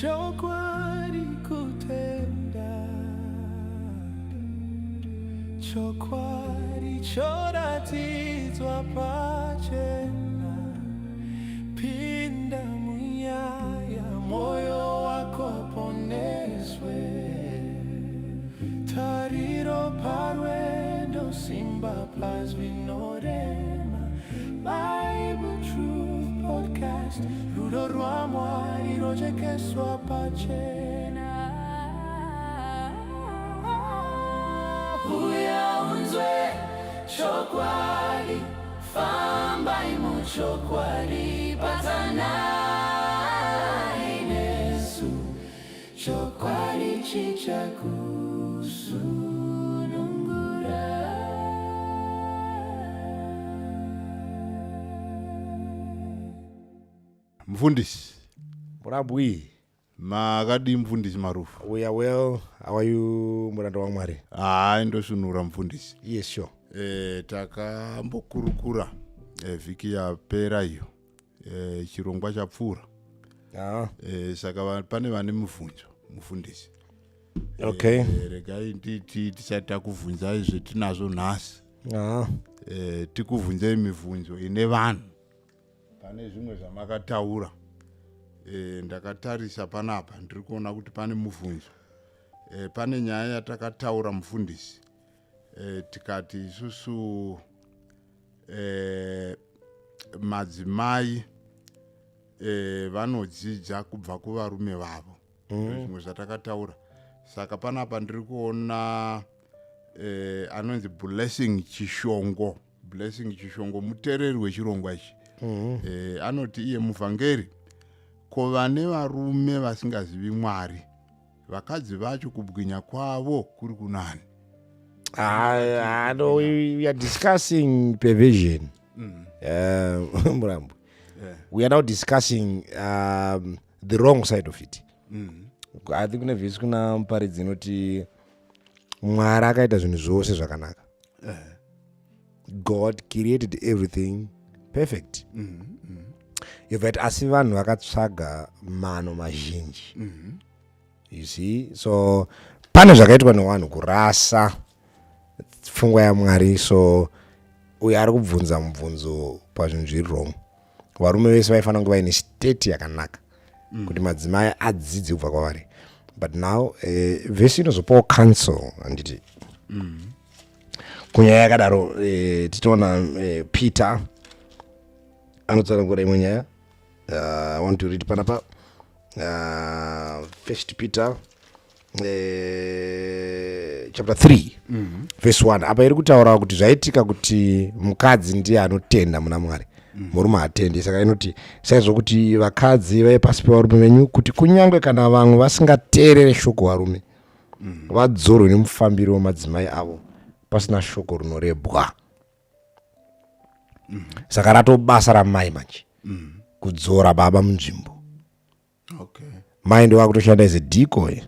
Chokwadi kutenda, chokwadi choratidzwa pachena. Pinda munyaya, moyo wako poneswe. Tariro parwendo, simba pazvinorema. Bible Truth Podcast, rudo rwaMwari rwojekeswa pachena. Uya unzwe chokwadi, fambai muchokwadi, batanai nesu, chokwadi chichakusunungura. Mufundisi. Murambwi. Makadii, mufundisi Marufu? We are well. How are you, muranda waMwari? Hayi, ndosvinura, mufundisi. Yes, sure. Takambokurukura vhiki yapera iyo, chirongwa chapfuura. Saka pane vane mubvunzo, mufundisi. Regai nditi tisati takubvunzai zvetinazvo nhasi, tikubvunzei mibvunzo ine vanhu pane zvimwe zvamakataura. Ndakatarisa panapa, ndiri kuona kuti pane mubvunzo. Pane nyaya yatakataura, mufundisi, tikati isusu madzimai vanodzidza kubva kuvarume vavo. Zvimwe zvatakataura. Saka panapa ndiri kuona anonzi Blessing Chishongo. Blessing Chishongo muteereri wechirongwa ichi. Anoti iye, "Muvhangeri, ko vane varume vasingazivi Mwari, vakadzi vacho kubwinya kwavo kuri kunani?" Ah, no, we are discussing perversion. Murambwi. We are now discussing the wrong side of it. I think kune vhesi kuna Muparidzi inoti Mwari akaita zvinhu zvose zvakanaka. God created everything perfect. Yobva asi vanhu vakatsvaga mano mazhinji. You see, so pane zvakaitwa nevanhu kurasa pfungwa yaMwari. So uyo ari kubvunza mubvunzo pazvinhu zviri wrong. Varume vese vaifanira kunge vaine state yakanaka kuti madzimai adzidze kubva kwavari. But now vhesi inozopawo counsel, handiti? Kunyaya yakadaro, titoona Peter anotsanangura imwe nyaya. I want to read panapa, First Peter chapter 3 verse 1. Apa iri kutaura kuti zvaitika kuti mukadzi ndiye anotenda muna Mwari, murume hatendi. Saka inoti, "Saizvo kuti vakadzi vaive pasi pevarume venyu, kuti kunyange kana vamwe vasingateerere shoko, varume vadzorwe nemufambiro wemadzimai avo pasina shoko rinorebwa." Saka ratobasa ramai manje kudzora baba munzvimbo. Mai ndo vakutoshanda as a decoy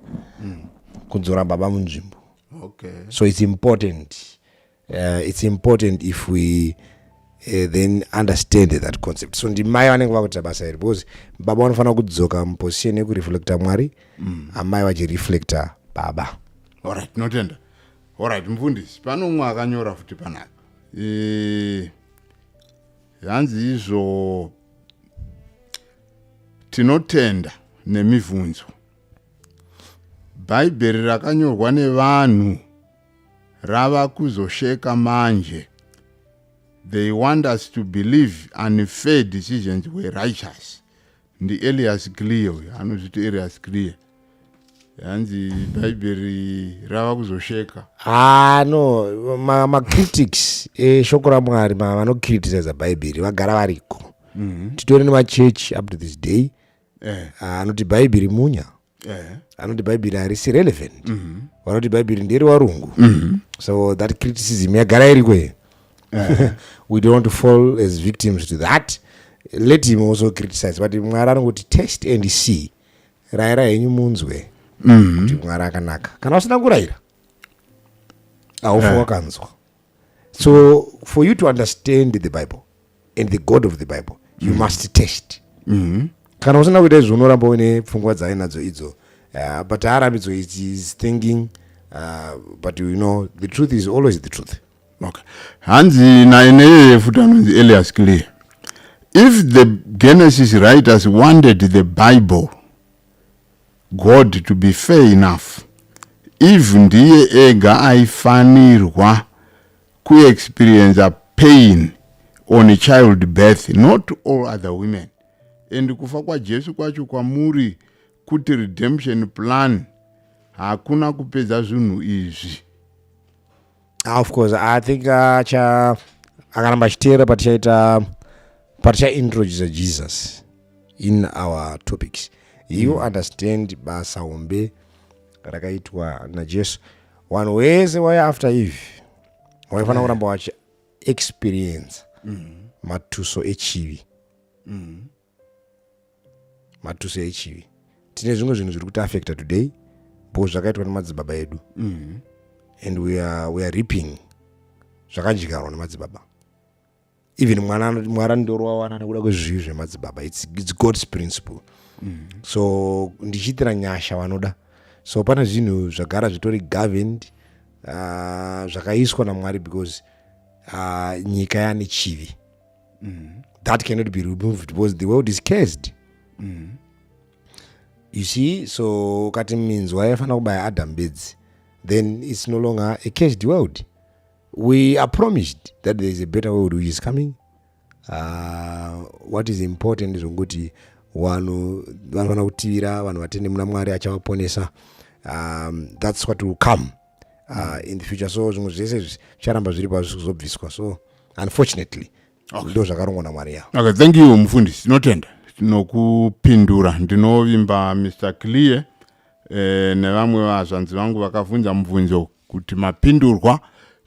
kudzora baba munzvimbo. So it's important if we then understand that concept. So ndimai vanenge vakuita basa iri, because baba vanofanira kudzoka muposition yekureflecta Mwari, amai vachireflecta baba. Alright, tinotenda. Alright, mufundisi, pane umwe akanyora futi panapa. Hanzi izvo, "Tinotenda nemibvunzo. Bhaibheri rakanyorwa nevanhu rava kuzosheka manje. They want us to believe unfair decisions were righteous." NdiElias Clear uyo, anozviti Elias Clear. Hanzi bhaibheri rava kuzosheka. Ah, no, macritics eshoko raMwari, vanocriticiza bhaibheri vagara variko. Titori nemachechi up to this day anoti bhaibheri munya, anoti bhaibheri harisi relevant, vanoti bhaibheri nderivarungu. So that criticism yagara iriko. We don't want to fall as victims to that. Let him also criticize, but Mwari anongoti, "Test and see." Rayira henyu munzwe kuti Mwari akanaka. Kana usina kurayira, haufi wakanzwa. So for you to understand the Bible and the God of the Bible, you must test. Kana usina kuita izvo, unoramba uine pfungwa dzaainadzo idzo, but haarambidzwe. It is thinking, but you know the truth is always the truth. Okay, hanzi naineyeye futi anonzi Elias Clear: if the Genesis writers wanted the Bible, God to be fair enough, Eve ndiye ega aifanirwa kuexperience pain on child birth, not all other women. And kufa kwaJesu kwacho kwamuri kuti redemption plan hakuna kupedza zvinhu izvi. Ah, of course, I think cha akaramba achiteera patichaita, patichaintroduce Jesus in our topics, he will understand basa hombe rakaitwa naJesu. Vanhu wese waya after Eve waifanira kuramba vachi experience matuso echivi, matuso echivi. Tine zvimwe zvinhu zviri kutiaffecta today because zvakaitwa nemadzibaba edu and we are reaping zvakadyarwa nemadzibaba. Even mwana anoti Mwari andorowawana nekuda kwezvivi zvemadzibaba. It's God's principle. So ndichiitira nyasha vanoda. So pane zvinhu zvagara zvitori governed, zvakaiswa naMwari because nyika yane chivi that cannot be removed because the world is cursed, you see. So ukati minzwa yaifanira kubaya Adam bedzi, then it's no longer a cursed world. We are promised that there is a better world which is coming. What is important ndezvekuti vanhu vanofanira kutivira, vanhu vatende muna Mwari achavaponesa. That's what will come in the future. So zvimwe zvese zvicharamba zviripo, hazvisi kuzobviswa. So unfortunately, ndo zvakarongwa naMwari yavo. Okay, thank you, mufundisi. Tinotenda tinokupindura. Ndinovimba Mr Clear nevamwe vazvanzi vangu vakabvunza mubvunzo kuti mapindurwa.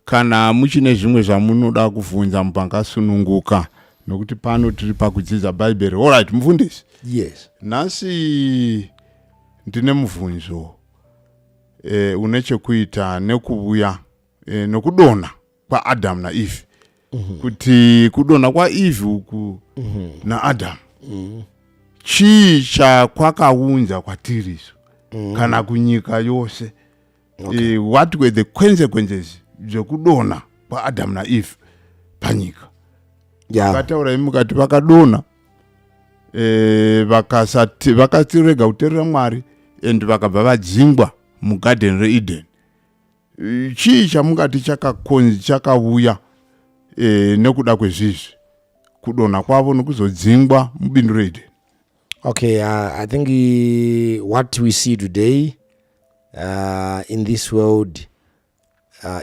Kana muchine zvimwe zvamunoda kubvunza, mbangasununguka nokuti pano tiri pakudzidza Bhaibheri. Alright, mufundisi. Yes. Nhasi ndine mubvunzo une chekuita nekuuya nokudonha kwaAdam naEve, kuti kudonha kwaEve uku naAdam, chii chakwakaunza kwatiri isu kana kunyika yose? What were the consequences dzekudonha kwaAdam naEve panyika? Vakataura imi mukati vakadonha, vakasati vakatirega kuteerera Mwari and vakabva vadzingwa mugadheni reEden. Chii chamungati chakakonzi chakauya nekuda kwezvizvi, kudonha kwavo nekuzodzingwa mubindu reEden? Okay, I think what we see today in this world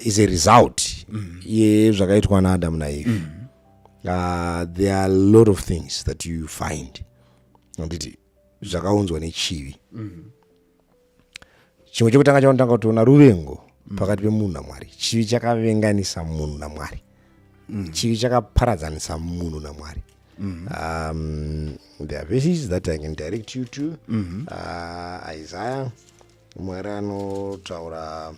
is a result yezvakaitwa naAdam naEve. There are a lot of things that you find, anditi, zvakaunzwa nechivi. Chimwe chekutanga chaunotanga kutoona, ruvengo pakati pemunhu naMwari. Chivi chakavenganisa munhu naMwari. Chivi chakaparadzanisa munhu naMwari. There are verses that I can direct you to. Isaiah, Mwari anotaura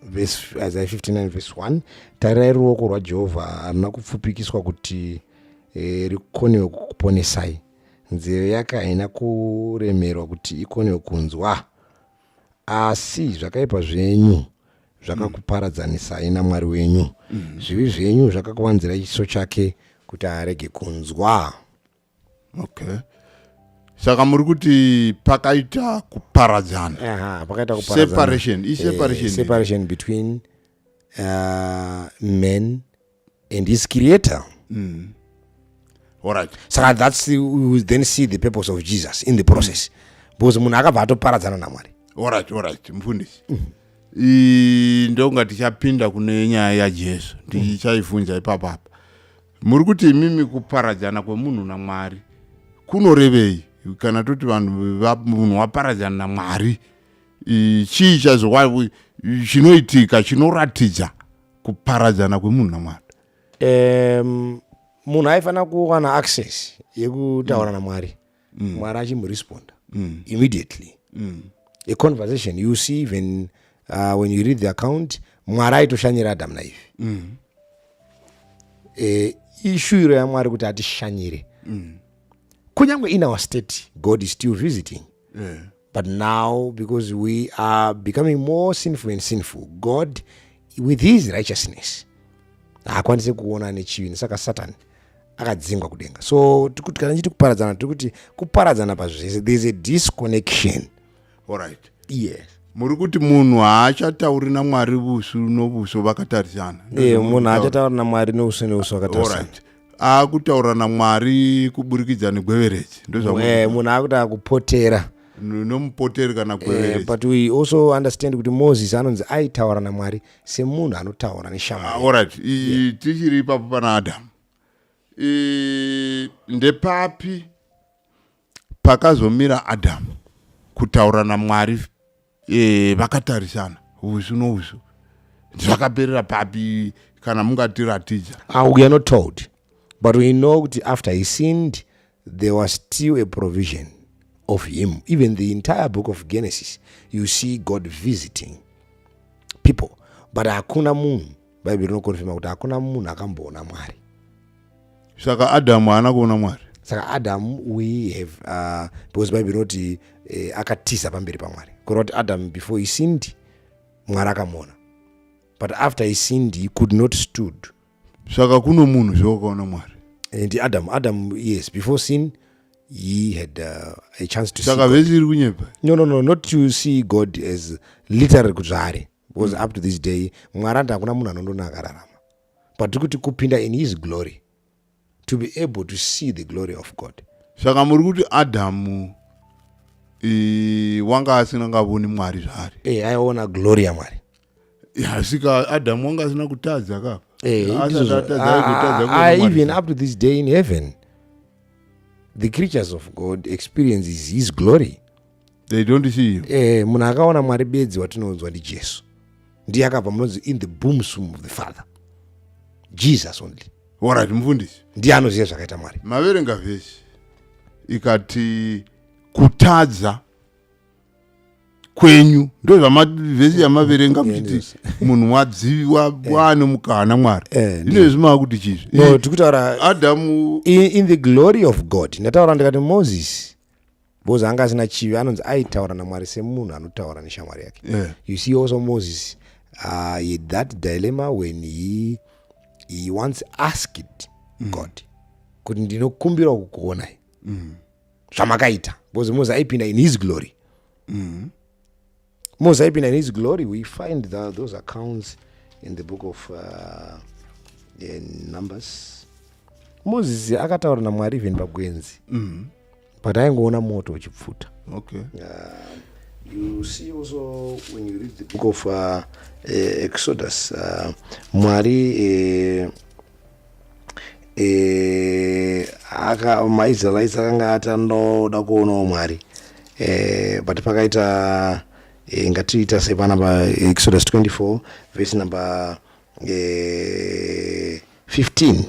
verse, Isaiah 59 verse 1: "Tarirai, ruoko rwaJehovha haruna kupfupikiswa kuti rikonewe kukuponesai, nzeve yake haina kuremerwa kuti ikonewe kunzwa. Asi zvakaipa zvenyu zvakakuparadzanisai naMwari wenyu, zvivi zvenyu zvakakuvanzirai chiso chake kuti arege kunzwa." Okay, saka muri kuti pakaita kuparadzana. Aha, pakaita kuparadzana. Separation, iseparation. Separation between man and his creator. Alright. Saka we will then see the purpose of Jesus in the process, because munhu akabva atoparadzana naMwari. Alright, mufundisi. Ndonga tichapinda kune nyaya yaJesu, tichaibvunza ipapapa. Muri kuti imimi kuparadzana kwemunhu naMwari kunorevei? Kana toti vanhu munhu waparadzana naMwari, chii chazo chinoitika chinoratidza kuparadzana kwemunhu naMwari? Munhu aifanira kuwana access yekutaura naMwari, Mwari achimuresponda immediately, a conversation. You see, even when you read the account, Mwari aitoshanyira Adam naEve. Ishuviro yaMwari kuti atishanyire. Kunyange in our state, God is still visiting. But now, because we are becoming more sinful and sinful, God, with his righteousness, haakwanisi kuona nechivi. Saka Satan akadzingwa kudenga. So tikuti kana chiti kuparadzana, tiri kuti kuparadzana pazvese. There is a disconnection. Alright. Yes. Muri kuti munhu haachatauri naMwari busu nobuso vakatarisana? Munhu haachatauri naMwari neuso neuso vakatarisana. Alright, akutaura naMwari kuburikidza negweveredzi? Ndozva munhu akuti akupotera. Nomupoteri kana gweveredzi. But we also understand kuti Moses anonzi aitaura naMwari semunhu anotaura neshamwari. Alright, tichiri ipapo pana Adamu, ndepapi pakazomira Adamu kutaura naMwari vakatarisana usu nousu? Zvakaperera papi, kana mungatiratidza? We are not told, but we know kuti after he sinned, there was still a provision of him. Even the entire book of Genesis, you see God visiting people, but hakuna munhu, Bhaibheri rinokonfirma kuti hakuna munhu akamboona Mwari. Saka Adhamu haana kuona Mwari? Saka Adam, we have because Bhaibheri rinoti akatiza pamberi paMwari, kureva kuti Adam, before he sinned, Mwari akamuona, but after he sinned, he could not stood. Saka kuno munhu zvewakaona Mwari? And Adam, yes, before sin he had a chance to see Saka God. Vhesi iri kunyepa? No, not to see God as literally kuti zvaari, because up to this day Mwari ati hakuna munhu anondona akararama, but tiri kuti kupinda in his glory, to be able to see the glory of God. Saka muri kuti Adhamu wanga asingavoni Mwari zvaari? Aiona glory yaMwari. Asika Adhamu wanga asina kutadza kapa? Asati Ndizvo. atadza, aigotadza kuona Mwari. Even up to this day in heaven, the creatures of God experiences his glory. They don't see him. Munhu akaona Mwari bedzi watinonzwa ndiJesu. Ndiye akabva munonzi in the bosom of the Father, Jesus only. Alright, mufundisi. Ndiye anoziva zvakaita Mwari. Maverenga vhesi ikati kutadza kwenyu, ndo zvamavhesi yamaverenga muchiti munhu wadziwa wane mukana Mwari. Ino zvimava kuti chizvi? No, tikutaura Adhamu in the glory of God. Ndataura ndikati Moses, because anga asina chivi, anonzi aitaura naMwari semunhu anotaura neshamwari yake. You see also Moses, he had that dilemma when he once asked God kuti ndinokumbira kukuonai zvamakaita, because Moses aipinda in his glory. Moses aipinda in his glory. We find those accounts in the book of Numbers. Moses akataura naMwari even pagwenzi, but aingoona moto uchipfuta. You see also when you read the book of Exodus, Mwari aka maIsraelites akanga ati anoda kuonawo Mwari, but pakaita ngatiita sepanapa Exodus 24 verse number 15.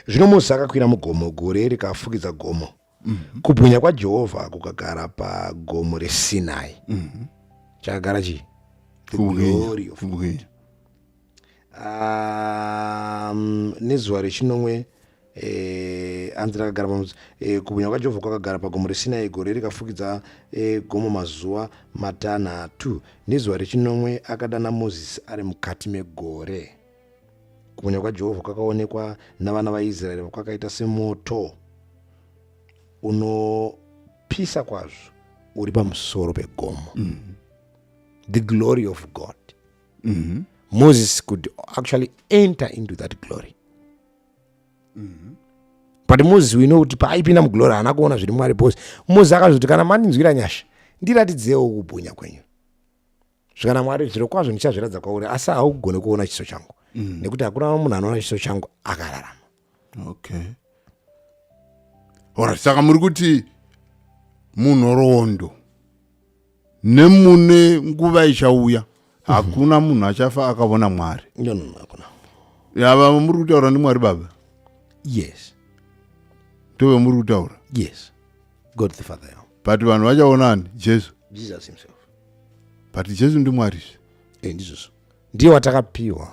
Zvino Mozisi akakwira mugomo, gore rikafukidza gomo. Kubwinya kwaJehovha kukagara pagomo reSinai. Chakagara chii? The glory of Kubwinya. Nezuva rechinomwe, anzi rakagara kubwinya kwaJehovha kwakagara pagomo reSinai, gore rikafukidza gomo mazuva 6. Nezuva rechinomwe akadana Mozisi ari mukati megore. Kubwinya kwaJehovha kwakaonekwa navana vaIsraeri kwakaita semoto unopisa kwazvo uri pamusoro pegomo. The glory of God. Moses could actually enter into that glory, but Moses, we know kuti paaipinda muglory haana kuona zviri Mwari, because Moses akazoti, "Kana mandinzwira nyasha, ndiratidzewo kubwinya kwenyu." Zvikana Mwari, "Zviro kwazvo ndichazviratidza kwauri, asi haugoni kuona chiso changu, nekuti hakuna munhu anoona chiso changu akararama." Okay, alright, saka muri kuti munhoroondo nemune nguva ichauya hakuna munhu achafa akaona Mwari? No, hakuna. Ava muri kutaura ndiMwari Baba? Yes. Ndove muri kutaura? Yes, God the Father, yeah. But vanhu vachaonani? Jesu? Jesus himself. But Jesu ndiMwarizve? Ndizvozvo, ndiye watakapiwa.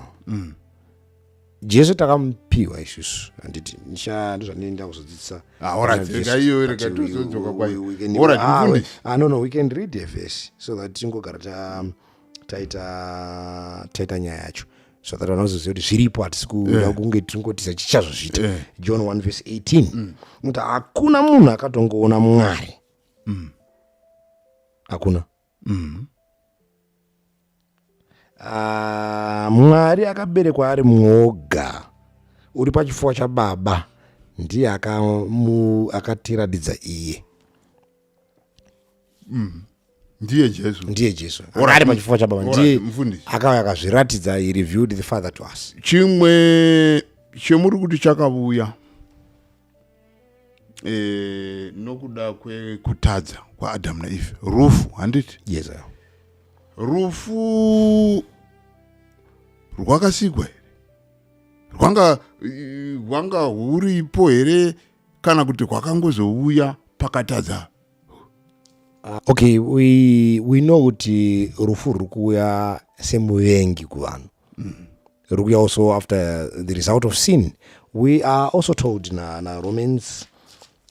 Jesu takamupiwa isusu, handiti? Ndozvandinoenda kuzodzidzisa. Ah, alright, rega iyo, rega tozodzoka kwayo. Alright, mufundisi. Ah, no, we can read a verse so that tingogara taita nyaya yacho, so that vanhu vazoziva kuti zviripo. Hatisi kuda kunge tingotisa chichazozviita. John 1 verse 18 kuti hakuna munhu akatongoona Mwari, hakuna. Ah, Mwari akaberekwa ari mwoga, uri pachifuwa chaBaba, ndiye akatiratidza iye. Ndiye Jesu. Ndiye Jesu. Alright, ari pachifuwa chaBaba. Alright, Ndiye mufundisi. akauya akazviratidza. He revealed the Father to us. Chimwe chemuri kuti chakavuya nokuda kwekutadza kwaAdhamu naEve, rufu, handiti? Yes, sir. Rufu rwakasikwa here? Rwanga huripo here, kana kuti rwakangozouya pakatadza? Okay, we know kuti rufu ruri kuuya semuvengi kuvanhu, ruri kuuya also after the result of sin. We are also told na Romans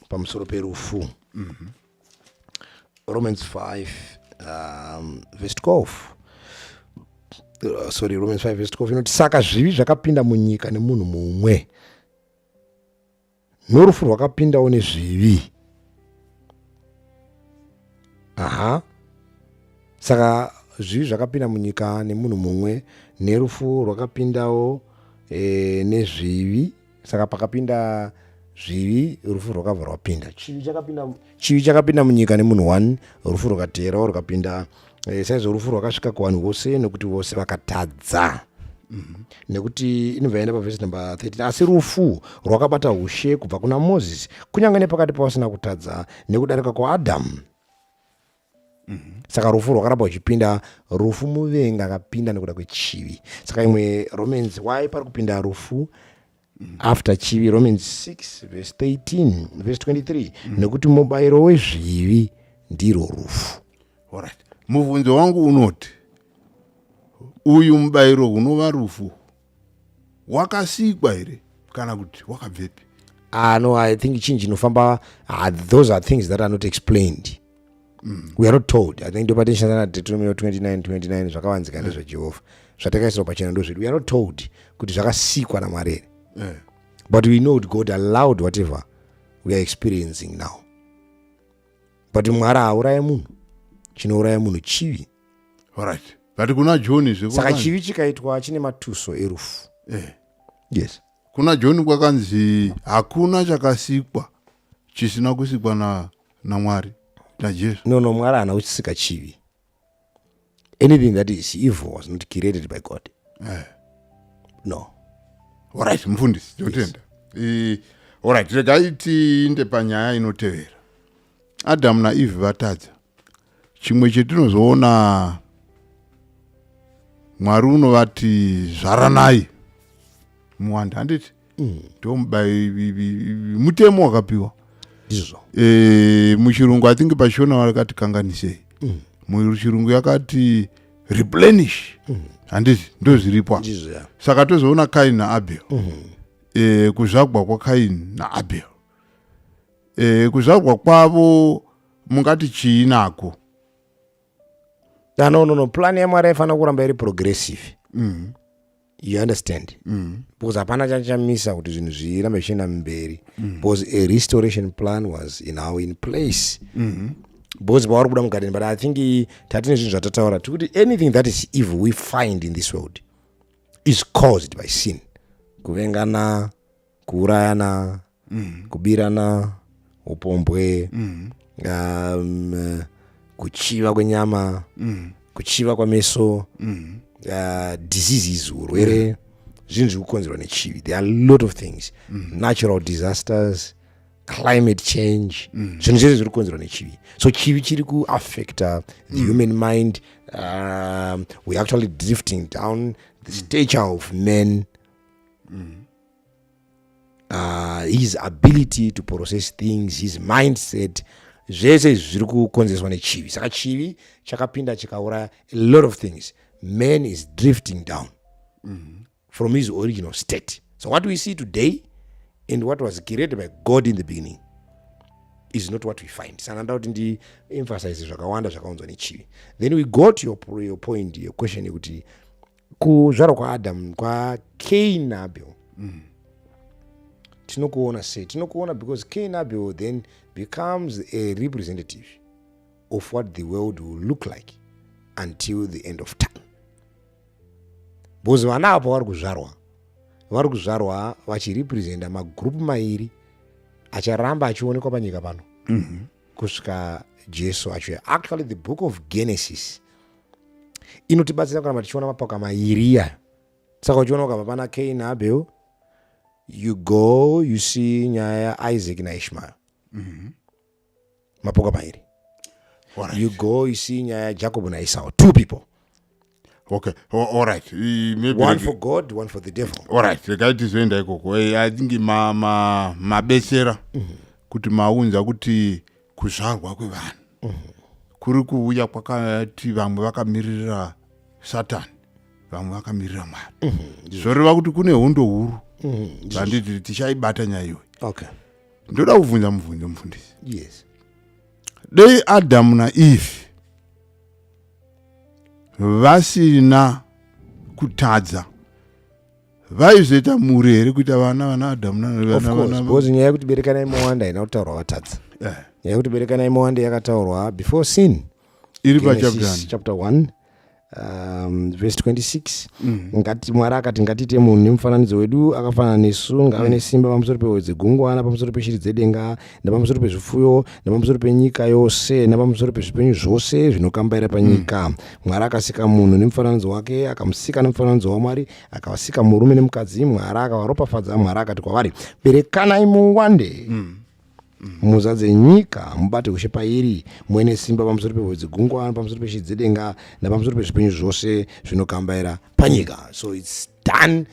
pamusoro perufu. Romans 5 verse 12, sorry, Romans 5 verse 12 inoti, "Saka zvivi zvakapinda munyika nemunhu mumwe, norufu rwakapindawo nezvivi." Aha, saka zvivi zvakapinda munyika nemunhu mumwe, nerufu rwakapindawo nezvivi. Saka pakapinda zvivi, rufu rwakabva rwapinda. Chivi chakapinda munyika nemunhu one, rufu rwakateerawo rukapinda. Saizvo rufu rwakasvika kuvanhu vose nekuti vose vakatadza. Nekuti inobva yaenda pavhesi number 13, "Asi rufu rwakabata ushe kubva kuna Mozisi kunyange nepakati pavasina kutadza nekudarika kwaAdhamu. Saka rufu rwakaramba ruchipinda. Rufu muvengi akapinda nekuda kwechivi. Saka imwe Romans, why pari kupinda rufu after chivi? Romans 6 verse 13, verse 23, "Nekuti mubayiro wezvivi ndirwo rufu." Alright, mubvunzo wangu unoti, uyu mubayiro unova rufu wakasikwa here, kana kuti wakabvepi? Ah, no, I think chinhu chinofamba, ah, those are things that are not explained. We are not told. I think ndopatishandana Deuteronomy 29 29, zvakavanzika ndezvaJehovha, zvatakaisirwa pachena ndozvedu. We are not told kuti zvakasikwa naMwari here. But we know kuti God allowed whatever we are experiencing now. But Mwari haauraye munhu. Chinouraya munhu chivi. Alright, but kuna John Saka chivi chikaitwa chine matuso erufu. Yes. Kuna John kwakanzi hakuna chakasikwa chisina kusikwa naMwari, naJesu. No, Mwari haana kusika chivi. Anything that is evil was not created by God. No. Alright, mufundisi, tinotenda. Alright, regai tiinde panyaya inotevera. Adamu naEve vatadza, chimwe chetinozoona, Mwari unovati, "Zvaranai muwanda," handiti? Ndomubai mutemo wakapiwa. Ndizvo. Muchirungu, I think paShona vakati kanganisei, muchirungu yakati replenish, handiti? Ndo zviripo. Ndizvo, ya. Saka tozoona Kaini naAbel. Kuzvagwa kwaKaini naAbel, kuzvagwa kwavo mungati chii nako? Ah, no, plan yaMwari yaifanira kuramba iri progressive, you understand? Because hapana chachamisa kuti zvinhu zvirambe zvichienda mberi, because a restoration plan was now in place, because pavari kubuda mugarden. But I think tatine zvinhu zvatataura tikuti anything that is evil we find in this world is caused by sin: kuvengana, kuurayana, kubirana, upombwe, kuchiva kwenyama, kuchiva kwameso, diseases, urwere, zvinhu zviri kukonzerwa nechivi. There are a lot of things, natural disasters, climate change, zvinhu zvese zviri kukonzerwa nechivi. So chivi chiri kuaffecta the human mind. We are actually drifting down. The stature of man, his ability to process things, his mindset, zvese izvi zviri kukonzereswa nechivi. Saka chivi chakapinda chikauraya a lot of things. Man is drifting down. From his original state. So what we see today and what was created by God in the beginning is not what we find. Saka ndoda kuti ndiemphasize zvakawanda zvakaunzwa nechivi. Then we go to your point, your question yekuti kuzvarwa kwaAdam, kwaCain naAbel, tinokuona sei? Tinokuona because Cain Abel then becomes a representative of what the world will look like until the end of time, because vana apa vari kuzvarwa vachirepresenta magrupu mairi acharamba achionekwa panyika pano kusvika Jesu achiuya. Actually, the Book of Genesis inotibatsira kuramba tichiona mapoka mairi iyayo. Saka uchiona ukabva pana Cain Abel, you go, you see nyaya yaIsaac naIshmael, mapoka mairi. You go, you see nyaya yaJacob naEsau, two people. Okay, all right. Maybe one for God, one for the devil. Alright, regai tizoenda ikoko. I think mabetsera kuti maunza kuti kuzvarwa kwevanhu kuri kuuya kwakati vamwe vakamirira Satani, vamwe vakamirira Mwari. Zvoreva kuti kune hondo huru. Vanditi tichaibata nyaya iyoyi. Okay. Ndoda kubvunza mubvunzo, mufundisi. Yes. Dei Adamu naEve vasina kutadza, vaizoita mhuri here, kuita vana, vana Adamu? Of course, because nyaya yekuti berekanai muwanda haina kutaurwa vatadza. Nyaya yekuti berekanai muwanda yakataurwa before sin. Iri Genesis pachapter chapter 1, verse 26. Ngati Mwari akati, "Ngatiite munhu nemufananidzo wedu, akafanana nesu, ngave nesimba pamusoro pehove dzegungwa, napamusoro peshiri dzedenga, napamusoro pezvipfuyo, napamusoro penyika yose, napamusoro pezvipenyu zvose zvinokambaira panyika." Mwari akasika munhu nemufananidzo wake, akamusika nemufananidzo waMwari, akavasika murume nemukadzi. Mwari akavaropafadza. Mwari akati kwavari, "Berekanai muwande, muzadze nyika, mubate ushe pairi, muve nesimba pamusoro pehove dzegungwa, pamusoro peshiri dzedenga, napamusoro pezvipenyu zvose zvinokambaira panyika." So it's done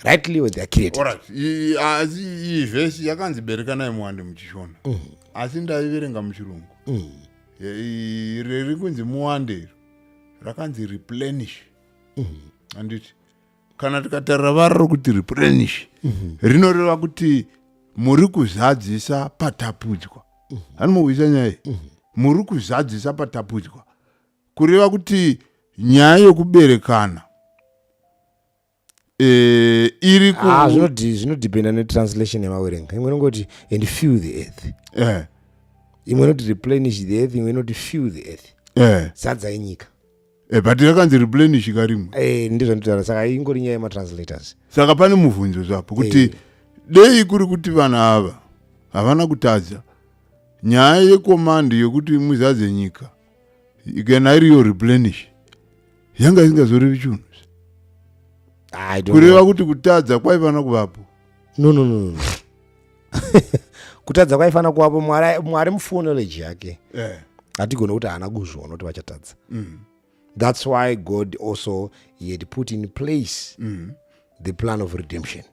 rightly when they are created. Alright. Asi iyi vhesi yakanzi berekanai muwande muchiShona, asi ndaiverenga muChirungu. Riri kunzi muwande iro rakanzi replenish, handiti? Kana tikatarira vara rokuti replenish, rinoreva kuti muri kuzadzisa patapudzwa. Anomuhwisa nyaya iyi, muri kuzadzisa patapudzwa, kureva kuti nyaya yokuberekana iri ku Ah, zvinodependa netranslation yamawerenga. Imwe inongoti "and fill the earth", imwe inoti "replenish the earth", imwe inoti "fill the earth", zadzai nyika. But rakanzi replenish karimwe. Ndizvo ndinotaura, saka ingori nyaya yematranslators. Saka pane mubvunzo zvapo kuti dei kuri kuti vanhu ava havana kutadza, nyaya yecommand yekuti muzadze nyika, kana iriyo replenish, yanga isingazorevi chinhu. I don't Kureva know. kuti kutadza kwaifana kuvapo. No. Kutadza kwaifana kuvapo. Mwari mufull knowledge yake, hatigoni kuti haana kuzviona kuti vachatadza. That's why God also, he had put in place the plan of redemption,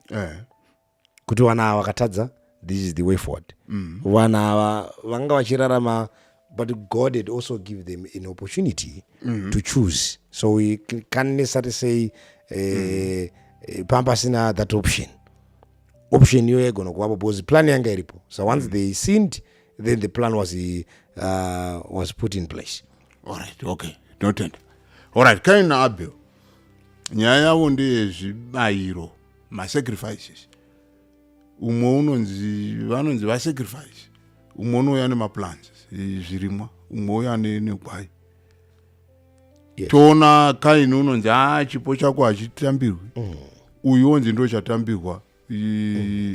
kuti vana ava vakatadza, this is the way forward. Vana ava vanga vachirarama, but God had also give them an opportunity to choose. So we can't necessarily say pamba pasina that option. Option iyoyo yaigona kuvapo because plan yanga iripo. So once they sinned, then the plan was put in place. Alright, okay, tinotenda. Alright, Kain naAbel, nyaya yavo ndeyezvibayiro, masacrifices. Umwe unonzi, vanonzi vasacrifice, umwe unouya nemaplants, zvirimwa, umwe uya negwai. Toona Kaini unonzi, a chipo chako hachitambirwi." Uyu wonzi ndo chatambirwa,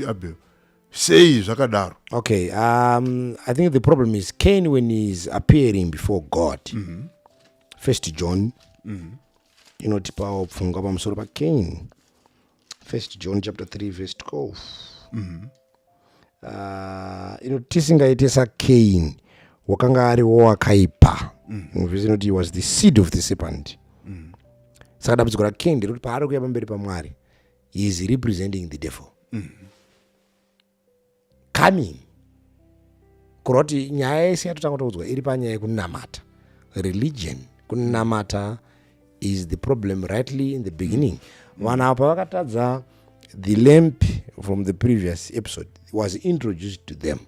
Abel. Sei zvakadaro? Okay, I think the problem is Cain, when he's appearing before God, First John inotipawo pfungwa pamusoro paCain. First John chapter 3 verse 12 inoti, "Tisingaite saCain, wakanga ariwo wakaipa." Vhesi inoti he was the seed of the serpent. Saka dambudziko raCain nderekuti paari kuuya pamberi paMwari, he is representing the devil coming. Kureva kuti nyaya yese yatotanga kutoudzwa iri panyaya yekunamata, religion, kunamata. Is the problem rightly in the beginning. Vanhu apa vakatadza. The lamp from the previous episode was introduced to them.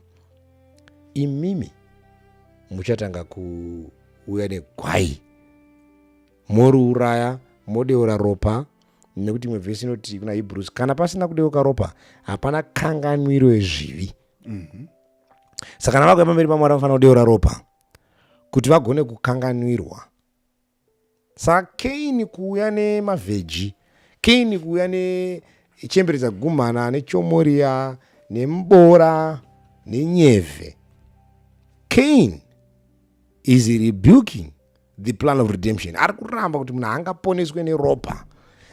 Imimi muchatanga kuuya negwai, moriuraya, modeura ropa, nekuti imwe vhesi inoti kuna Hebrews, kana pasina kudeuka ropa hapana kanganwiro yezvivi. Saka kana vakuya pamberi paMwari vanofanira kudeura ropa kuti vagone kukanganwirwa. Saka Kaini kuuya nemaveggies, Kaini kuuya nechembere dzagumhana, nechomoriya, nemubora, nenyevhe, Cain is rebuking the plan of redemption. Ari kuramba kuti munhu haangaponeswe neropa.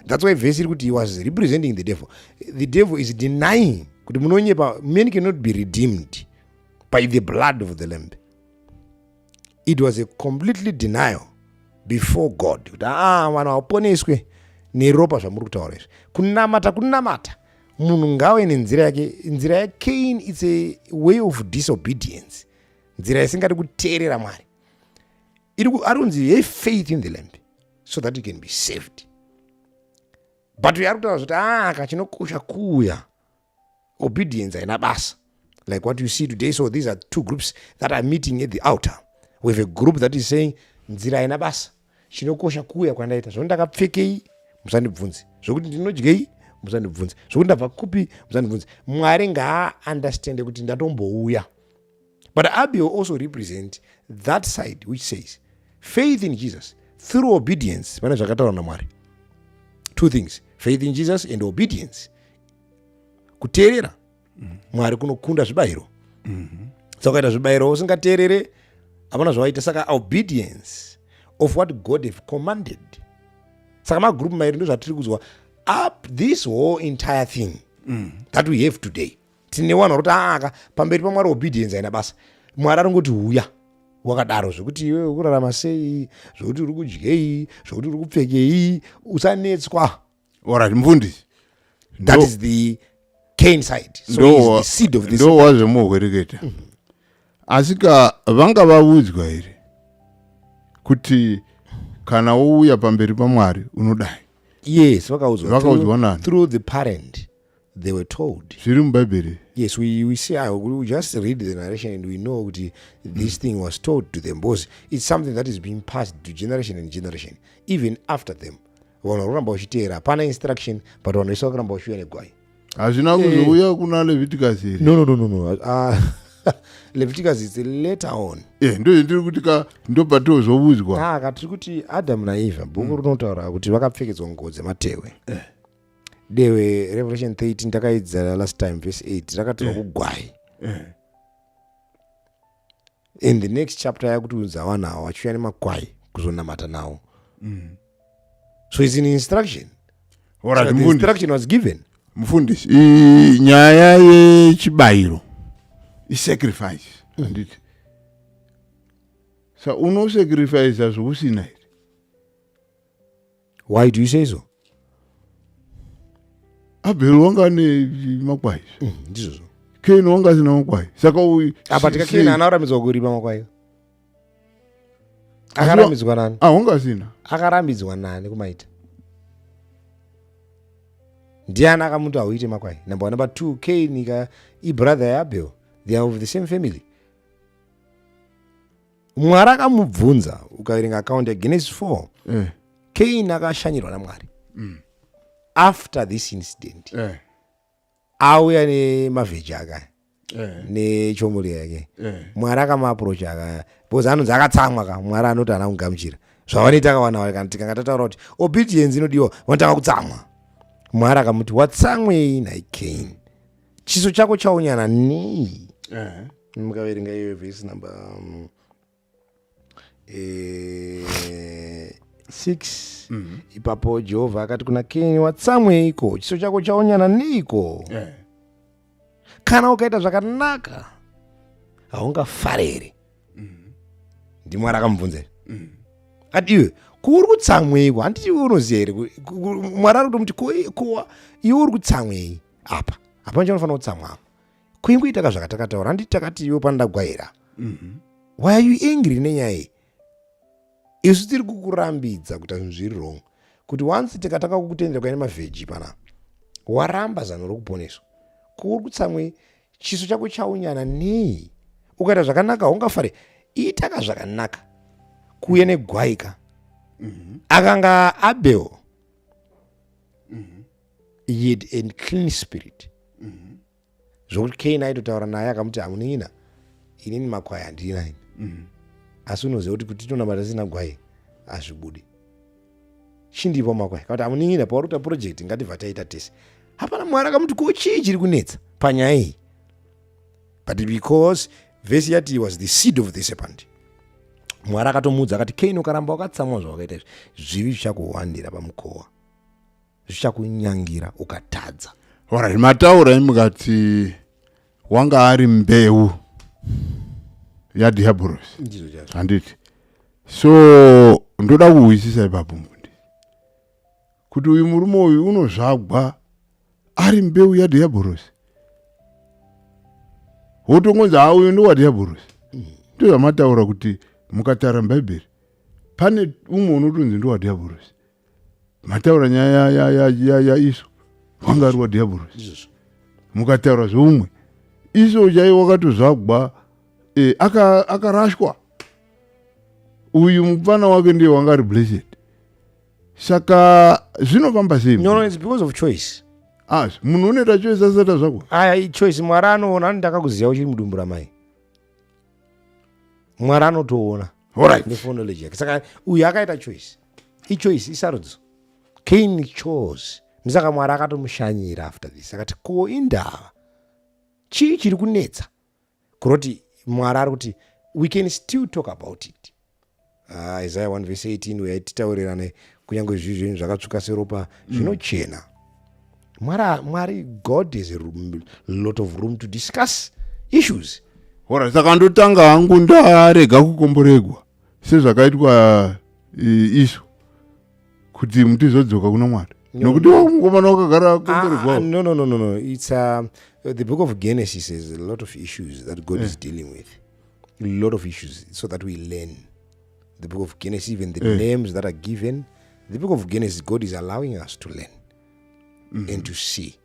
That's why vhesi iri kuti he was representing the devil. The devil is denying kuti munonyepa, men cannot be redeemed by the blood of the lamb. It was a completely denial before God kuti aa, vanhu havaponeswe neropa zvamuri kutaura izvi. Kunamata kunamata, munhu ngave nenzira yake. Nzira yaCain, it's a way of disobedience, nzira isingadi kuteerera Mwari. Ari kunzi have faith in the lamb so that you can be saved, but uyo ari kutaura zvoti aa, kachinokosha kuuya, obedience haina basa, like what you see today. So these are two groups that are meeting at the altar. We have a group that is saying nzira haina basa, chinokosha kuuya kwandaita. Zvokuti ndakapfekei musandibvunze, zvokuti ndinodyei musandibvunze, zvokuti ndabva kupi musandibvunze. Mwari ngaaunderstande kuti ndatombouya. But Abel also represent that side which says faith in Jesus through obedience pane zvakataurwa naMwari. Two things, faith in Jesus and obedience. Kuteerera Mwari kunokunda zvibayiro. Saka ukaita zvibayiro usingateerere, hapana zvawaita. Saka obedience of what God have commanded. Saka magroup mairi ndo zvatiri kuzwa up this whole entire thing that we have today. Tine vanhu vari kuti aka pamberi paMwari obedience haina basa. Mwari arongoti uya wakadaro, zvekuti iwe uri kurarama sei, zvekuti uri kudyei, zvekuti uri kupfekei, usanetswa. Alright, mufundisi. That is the Cain side. So he is the seed of this. Ndo wazvemuhwereketa. Asi ka vanga vaudzwa here kuti kana wouya pamberi paMwari unodai? Yes, vakaudzwa. Vakaudzwa nani? Through the parent they were told. Zviri mubhaibheri? Yes, we see, we just read the narration and we know kuti this thing was told to them, because it's something that is being passed to generation and generation. Even after them, vanhu vari kuramba vachiteera. Hapana instruction, but vanhu vese vakuramba vachiuya negwai. Hazvina kuzouya kuna Leviticus here? No. Leviticus is later on. E, ndo zvendiri kuti ka ndopatozoudzwa. Ah, katiri kuti Adam naEva, bhuku rinotaura kuti vakapfekedzwa nguo dzematehwe. Dehwe, Revelation 13 takaidza last time, verse 8, rakatorwa kugwai. In the next chapter yakutiudza vanhu ava vachiuya nemakwai kuzonamata nawo. So it's an instruction. Alright, So the mufundisi. Instruction was given. Mufundisi, nyaya yechibayiro isacrifice, handiti? Sa unosacrifica zvousina here? Why do you say so? Abheri wanga ane makwai. Ndizvozvo. Kaini wanga asina makwai, saka uyu Apa tikaKaini haana kurambidzwa kuripa makwai. Akarambidzwa nani? Ah, wanga asina. Akarambidzwa nani kumaita? Ndiani akamuti hauite makwai? Number one. Number two, Cain ka ibrother yaAbel. They are of the same family. Mwari akamubvunza. Ukaverenga account yaGenesis 4, Cain akashanyirwa naMwari after this incident. Auya nemaveggies aka nechomuri yake. Mwari akamaapproach aka because anonzi akatsamwa ka. Mwari anoti haana kugamuchira zvavanoita akawana. Kana tikanga tataura kuti obedience inodiwa, vanotanga kutsamwa. Mwari akamuti, "Watsamwei nhai Cain? Chiso chako chaunyana nei?" Mukaverenga iyoyo vhesi number 6 ipapo, Jehovha akati kuna Kaini, "Watsamweiko? Chiso chako chaonyana neiko? Kana ukaita zvakanaka haungafareri?" NdiMwari akamubvunza here? Ati, "Iwe ko uri kutsamweiko? Handiti iwe unoziva here?" Mwari ari kutomuti, "Ko iwe uri kutsamwei apa? Hapana chaunofanira kutsamwa apa. Kuingoita ka zvakatakataura. Handiti takati iwe panoda gwayira? Why are you angry nenyaya iyi?" Isu tiri kukurambidza kuita zvinhu zviri wrong, kuti once tikatanga kukutendera kuya nemavheji panapa, waramba zano rokuponeswa. Kuri kutsamwei? Chiso chako chaunyana nei? Ukaita zvakanaka haungafare. Itaka zvakanaka kuuye negwaika. Akanga Abel he had a clean spirit, zvokuti Cain aitotaura naye akamuti, "Hamunin'ina, inini makwai handina ini, asi unoziva kuti tonamata tisina gwai hazvibudi. Chindipa makwai." Kakuti, "Hamunin'ina, pauri kuita project ngatibva taita tese." Hapana. Mwari akamuti, "Ko chii chiri kunetsa panyaya iyi?" But because vhesi yati he was the seed of the serpent, Mwari akatomuudza akati, "Kaini, ukaramba wakatsamwa zvawakaita izvi, zvivi zvichakuwandira pamukova, zvichakunyangira ukatadza." Alright, mataura mukati wanga ari mbeu yadhiabhorosi. Ndizvo chaizvo. Handiti? So ndoda kuhwisisa ipapo, mufundisi, kuti uyu murume uyu unozvagwa ari mbeu yadhiabhorosi, wotongonzi, "Ha, uyu ndowadhiabhorosi." Ndozvamataura kuti mukatara mubhaibheri pane umwe unotonzi ndowadhiabhorosi. Mataura nyaya yaIsau, wanga ari wadhiabhorosi. Ndizvozvo. Mukataura zveumwe Esau chaiye wakatozvagwa akarashwa. Uyu mupfana wake ndiye wanga ari blessed. Saka zvinofamba sei? No, it's because of choice. Ah, munhu unoita choice asati azvagwa? Aya choice Mwari anoona. Ani ndakakuziva uchiri mudumbu ramai. Mwari anotoona neforeknowledge yake. Saka uyu akaita choice, ichoice, isarudzo. Cain chose. Ndisaka Mwari akatomushanyira after this akati, "Ko indava chii chiri kunetsa?" Kuroti Mwari ari kuti we can still talk about it. Isaiah 1 verse 18, uyai titaurirane, kunyange zvivi zvenyu zvakatsvuka seropa, zvinochena. Mwari, God has a lot of room to discuss issues. Alright, saka ndotanga hangu ndarega kukomboregwa sezvakaitwa Esau, kuti mutizodzoka kuna Mwari, nokuti mukomana wakagara Ah, komboregwa. No. It's the book of Genesis has a lot of issues that God is dealing with. A lot of issues, so that we learn. The book of Genesis, even the names that are given, the book of Genesis, God is allowing us to learn and to see.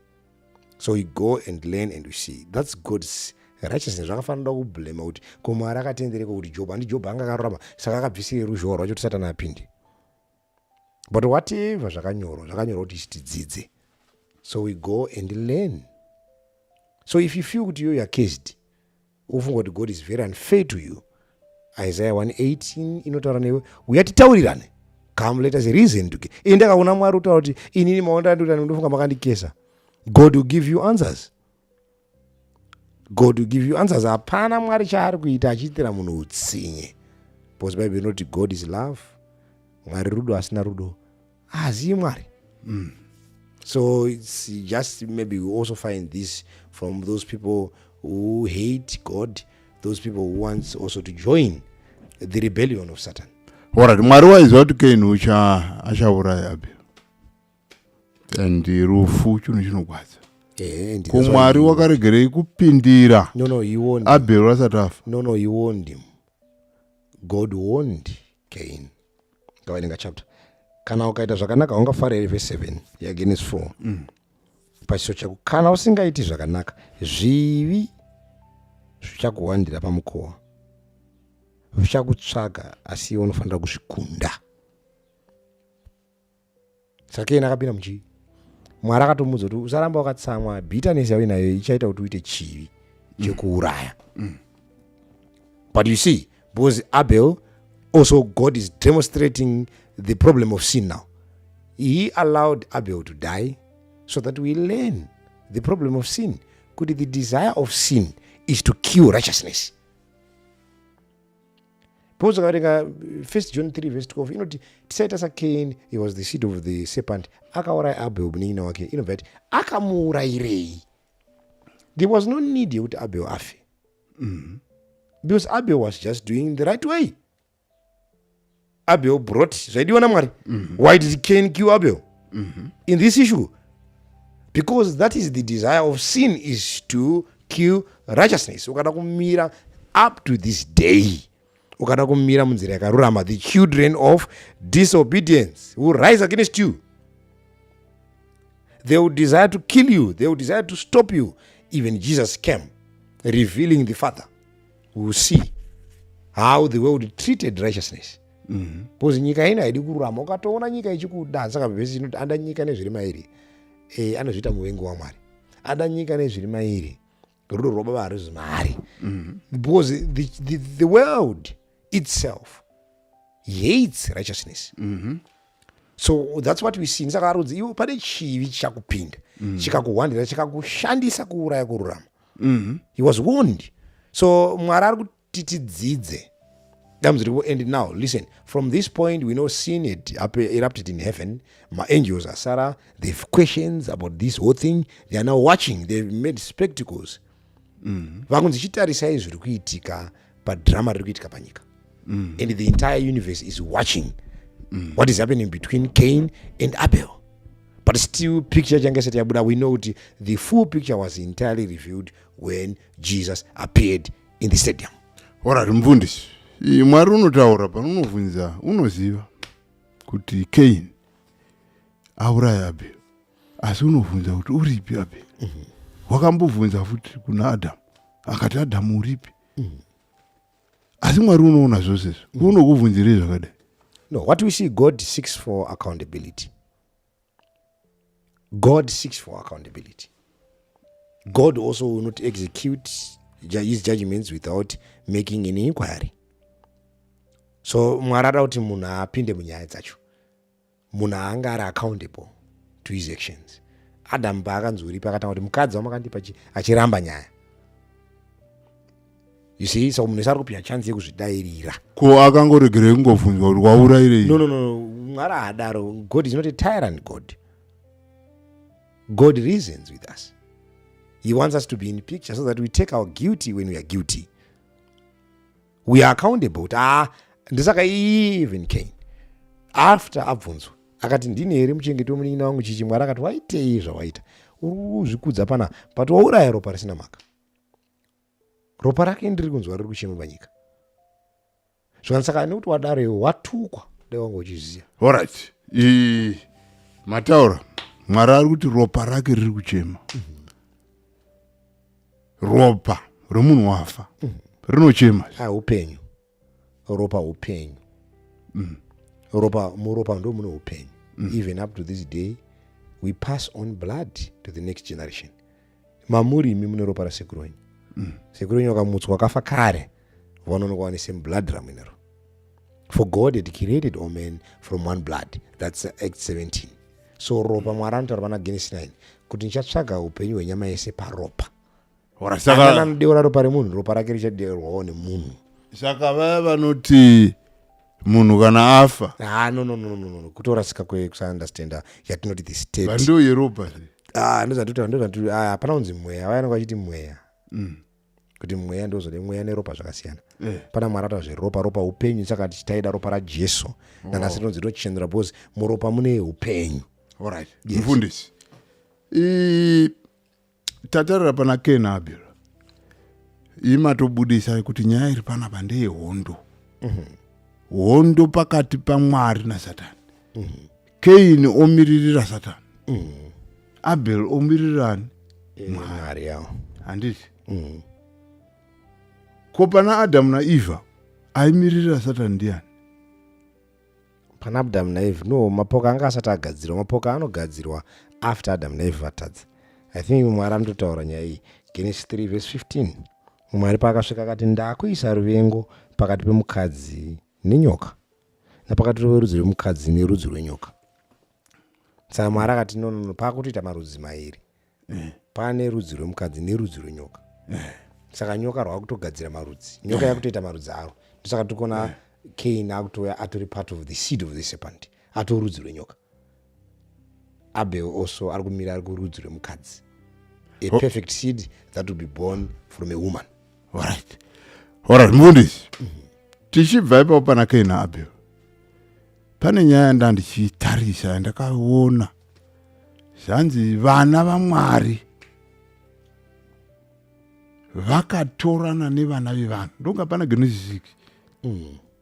So we go and learn and we see. That's God's righteousness. Zvakafanira kublema kuti ko Mwari akatendereka kuti Job, handi Job anga akarurama, saka akabvisire ruzhowa rwacho kuti Satani apinde. But whatever zvakanyorwa, zvakanyorwa kuti isi tidzidze. So we go and learn. So if you feel kuti you are cursed, ufunga kuti God is very unfair to you, Isaiah 118 inotaura newe, "Uya titaurirane." Come, let us reason together. Enda kauna Mwari, utaura kuti, "Inini maonda ndikuti ndofunga makandikesa." God will give you answers. God will give you answers. Hapana Mwari chaari kuita achiitira munhu utsinye, because Bible inoti God is love. Mwari rudo. Asina rudo haazivi Mwari. So it's just maybe we also find this from those people who hate God, those people who wants also to join the rebellion of Satan. Alright, Mwari waiziva kuti Kaini ucha achauraya Abel, and rufu chinhu chinogwadza. And Ko Mwari wakaregerei kupindira No, he warned him. Abel asati afa? No, he warned him. God warned Cain. Ngavaerenga chapter. "Kana ukaita zvakanaka ungafara here?" Verse 7 yaGenesis 4. "Pachiso chako. Kana usingaiti zvakanaka, zvivi zvichakuwandira pamukova, zvichakutsvaga, asi iwe unofanira kuzvikunda." Saka Kaini akapinda muchivi. Mwari akatomuudza kuti usaramba wakatsamwa, bitterness yauinayo ichaita kuti uite chivi chekuuraya. But you see, because Abel also, God is demonstrating the problem of sin now. He allowed Abel to die so that we learn the problem of sin, kuti the desire of sin is to kill righteousness. Because ukaverenga First John 3 verse 12, inoti tisaita saCain. He was the seed of the serpent. Akauraya Abel munin'ina wake. Inobva yati, akamuurayirei? There was no need yekuti Abel afe, because Abel was just doing the right way. Abel brought zvaidiwa naMwari. Why did Cain kill Abel in this issue? Because that is the desire of sin, is to kill righteousness. Ukada kumira up to this day, Ukada kumira munzira yakarurama, the children of disobedience will rise against you. They will desire to kill you. They will desire to stop you. Even Jesus came revealing the Father. We will see how the world treated righteousness, because nyika ino haidi kururama. Ukatoona nyika ichikuda, saka vhesi inoti ada nyika nezviri mairi, anozviita muvengi waMwari. Ada nyika nezviri mairi, rudo rwababa haruzi maari, because the world itself hates righteousness. So that's what we see. Saka arudzi iwo pane chivi chichakupinda, chikakuhwandira, chikakushandisa kuuraya kururama. He was warned. So Mwari ari kuti tidzidze dambudziko. And now listen, from this point we know sin had erupted in heaven. Maangels asara, they've questions about this whole thing. They are now watching. They've made spectacles. Vakunzi chitarisai zviri kuitika padhirama riri kuitika panyika. And the entire universe is watching what is happening between Cain and Abel, but still picture change isati yabuda. We know kuti the full picture was entirely revealed when Jesus appeared in the stadium. Alright, mufundisi. Mwari unotaura pano, unobvunza, unoziva kuti Cain auraya Abel, asi unobvunza kuti uripi Abel? Wakambobvunza futi kuna Adhamu, akati, "Adhamu, uripi?" Asi Mwari unoona zvose izvo, unokubvunzirei zvakadai? No, what we see, God seeks for accountability. God seeks for accountability. God also will not execute his judgments without making any inquiry. So Mwari ada kuti munhu apinde munyaya dzacho, munhu haanga ari accountable to his actions. Adamu paakanzi uripi, akatanga kuti mukadzi wamakandipa, achiramba nyaya, you see? So munhu ese ari kupiwa chance yekuzvidairira. Ko akangoregerei kungobvunzwa kuti waurayirei? No, Mwari haadaro. God is not a tyrant God. God reasons with us. He wants us to be in picture so that we take our guilty. When we are guilty, we are accountable kuti ah, ndisaka even Cain, after abvunzwa, akati, "Ndini here muchengeti wemunin'ina wangu?" Chichi Mwari akati, "Waitei zvawaita? Uri kuzvikudza pana, but wauraya ropa risina mhaka. Ropa rake ndiri kunzwa riri kuchema panyika." Zvikanzi, "Saka nekuti wadaro iwe, watukwa." Dai wanga uchiziva. Alright, mataura. Mwari ari kuti ropa rake riri kuchema. Ropa romunhu wafa rinochema? Ah, upenyu. Ropa upenyu. Ropa, muropa ndo mune upenyu. Even up to this day we pass on blood to the next generation. Mamuri imi mune ropa rasekuru wenyu. Sekuru wenyu wakamutswa, wakafa kare, vanonokuva nesame blood ramunaro. For God had created all men from one blood. That's Act 17. So ropa, Mwari anotaura pana Genesis 9 kuti ndichatsvaga upenyu hwenyama yese paropa. Alright, Saka saka anodeura ropa remunhu, ropa rake richadeurwawo nemunhu. Saka vaya vanoti munhu kana afa Ah, no, kutorasika kwekusaunderstanda yatinoti the state. Vando yeropa. Ah, ndozvatoti ndozvati, ah, hapana kunzi mweya. Vaya vanenge vachiti mweya, kuti mweya ndozvode. Mweya neropa zvakasiyana. Pana Mwari ataura zveropa. Ropa upenyu. Saka tichitaida ropa raJesu nanhasi rinonzi rinochenura because muropa mune upenyu. Alright, mufundisi, tatarira pana Cain Abel, imatobudisa kuti nyaya iri panapa ndeyehondo, hondo pakati paMwari naSatani. Kaini omiririra Satani, Abel omirirani? Mwari yawo. Handiti? Ko pana Adamu naEvha, aimiririra Satani ndiani? Pana Adamu naEvha, no, mapoka anga asati agadzirwa. Mapoka anogadzirwa after Adamu naEvha vatadza. I think Mwari anototaura nyaya iyi, Genesis 3 verse 15. Mwari paakasvika akati, "Ndakuisa ruvengo pakati pemukadzi nenyoka, napakati perudzi rwemukadzi nerudzi rwenyoka." Saka Mwari akati, No, paakutoita marudzi mairi. Pane rudzi rwemukadzi nerudzi rwenyoka." Saka nyoka rwakutogadzira marudzi, nyoka yakutoita marudzi aro. Ndosaka tiri kuona Cain akutouya atori part of the seed of the serpent, atori rudzi rwenyoka. Abel also ari kumira ari kurudzi rwemukadzi, a perfect seed that will be born from a woman. Alright, mufundisi, tichibva ipapo pana Cain naAbel, pane nyaya yandandichitarisa yandakaona. Zvanzi vana vaMwari vakatorana nevana vevanhu. Ndonga pana Genesis 6.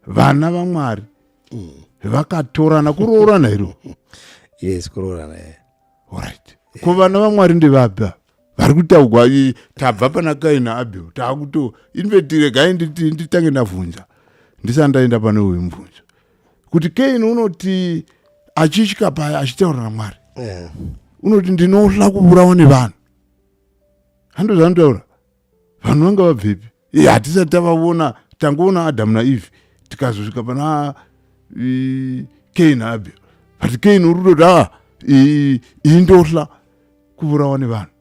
Vana vaMwari vakatorana, kuroorana here? Yes, kuroorana, yeah. Alright, ko vana vaMwari ndevapi ava vari kutaugwa? Tabva pana Kaini naAbel, taakuto in fact regai nditange ndabvunza ndisati ndaenda pane uyu mubvunzo, kuti Kaini unoti achitya paya achitaura naMwari, unoti, "Ndinohla kuurawa nevanhu." Hando zvanotaura. Vanhu vanga vabvepi? Hatisati tavaona, tangoona Adamu naEve, tikazosvika pana Kain naAbel. But Kain uri kutoti, "A, iyi ndohla kuurawa nevanhu,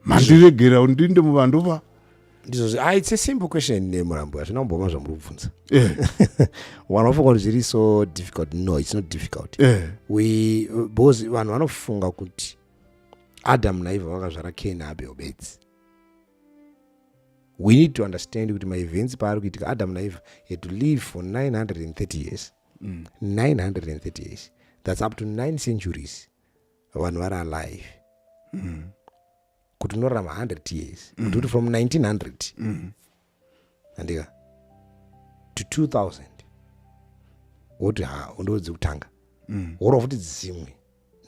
mandiregera ndinde muvanhu." Ndizvozvo. Ah, it's a simple question, nemurambo hazvina kumboma zvamuri kubvunza. Vanhu vafunga kuti zviri so difficult. No, it's not difficult. We because vanhu vanofunga kuti Adam naEva vakazvara Cain naAbel bedzi. We need to understand kuti maevents paari kuitika, Adam naEva had to live for 930 years. 930 years, that's up to 9 centuries vanhu vari alive. Kuti unorarama 100 years, kuti from 1900 andika to 2000, woti ha, ndo dzekutanga, worova futi dzimwe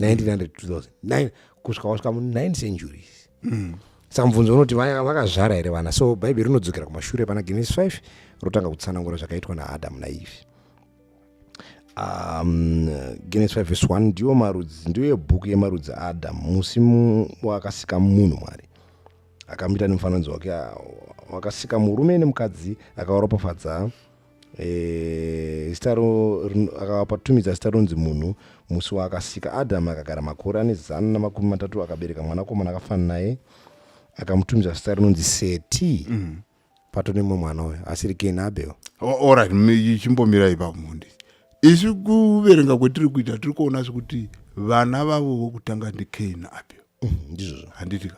1900 2000 9 kusvika wasvika mu9 centuries. Saka mubvunzo unoti, vakazvara here vana? So Bhaibheri rinodzokera kumashure pana Genesis 5, rotanga kutsanangura zvakaitwa naAdamu naEve. Genesis 5 verse 1: Ndiwo marudzi, ndiyo bhuku yemarudzi aAdhamu. Musi wakasika munhu Mwari, akamuita nemufananidzo wake, wakasika murume nemukadzi, akavaropafadza. Zita akavapatumidza zita ronzi munhu musi waakasika. Adhamu akagara makore ane 130, akabereka mwanakomana akafanana naye, akamutumidza zita rinonzi Seti. Pato nemumwe mwana uyo asiri Cain Abel. Alright, chimbomira ipapo, mufundisi. Isu kuverenga kwetiri kuita, tiri kuona sekuti vana vavo vokutanga ndiCain naAbel. Ndizvozvo. Handitika?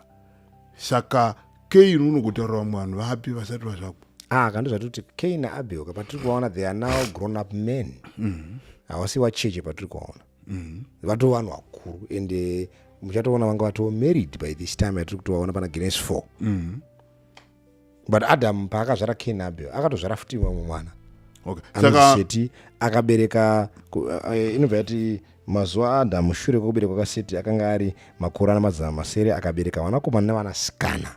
Saka Cain unogotaura vamwe vanhu vapi vasati vazvagwa? Ah, kandi zvati kuti Cain naAbel patiri kuvaona, they are now grown up men. Havasi vacheche patiri kuvaona, vatova vanhu vakuru, and muchatoona vanga vatova married by this time yatiri kutovaona pana Genesis 4. But Adam paakazvara Cain naAbel, akatozvara futi vamwe mwana anonzi Saka Seti. Akabereka inobva yati mazuva aAdhamu shure kwekuberekwa kwaSeti akanga ari makore ana 600, akabereka vanakomana nevanasikana.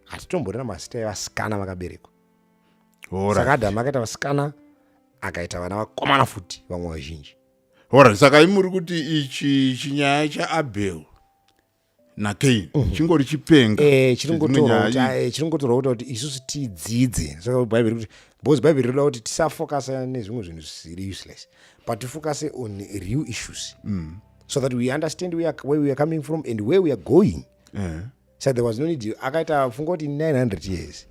Hatitomborina mazita evasikana vakaberekwa. Saka Adhamu akaita vasikana, akaita vana vakomana futi vamwe vazhinji. Alright, saka imuri kuti ichi chinyaya chaAbel naCain chingori chipenga Chedzimwe nyaya? Chiringotorwa kuti isusu tidzidze. Saka Bhaibheri kuti, because Bhaibheri rinoda kuti tisafokasa nezvimwe zvinhu zvisiri useless, but tifocuse on real issues so that we understand where we are coming from and where we are going. So there was no need. Akaita funga kuti 900 years,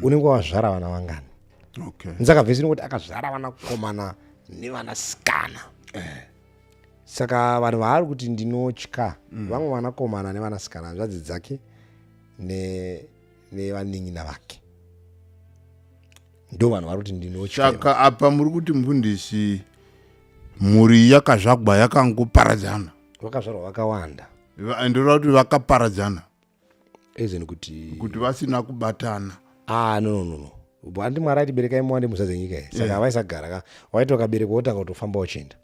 unenge wazvara vana vangani? Saka vhesi inongoti akazvara vanakomana nevanasikana. Saka vanhu vaari kuti ndinotya, vamwe vanakomana nevanasikana, hanzvadzi dzake nevanin'ina vake, ndo vanhu vari kuti ndinotya. Saka apa muri kuti, mufundisi, mhuri yakazvagwa yakangoparadzana? Vakazvarwa vakawanda. Ndoreva kuti vakaparadzana. Ezeni kuti Kuti vasina kubatana. Ah, no, no, no, no, handi Mwari ati, "Berekai muwande muzadze nyika iyi." Saka vaisagara ka, waiti wakaberekwa wotanga kutofamba uchienda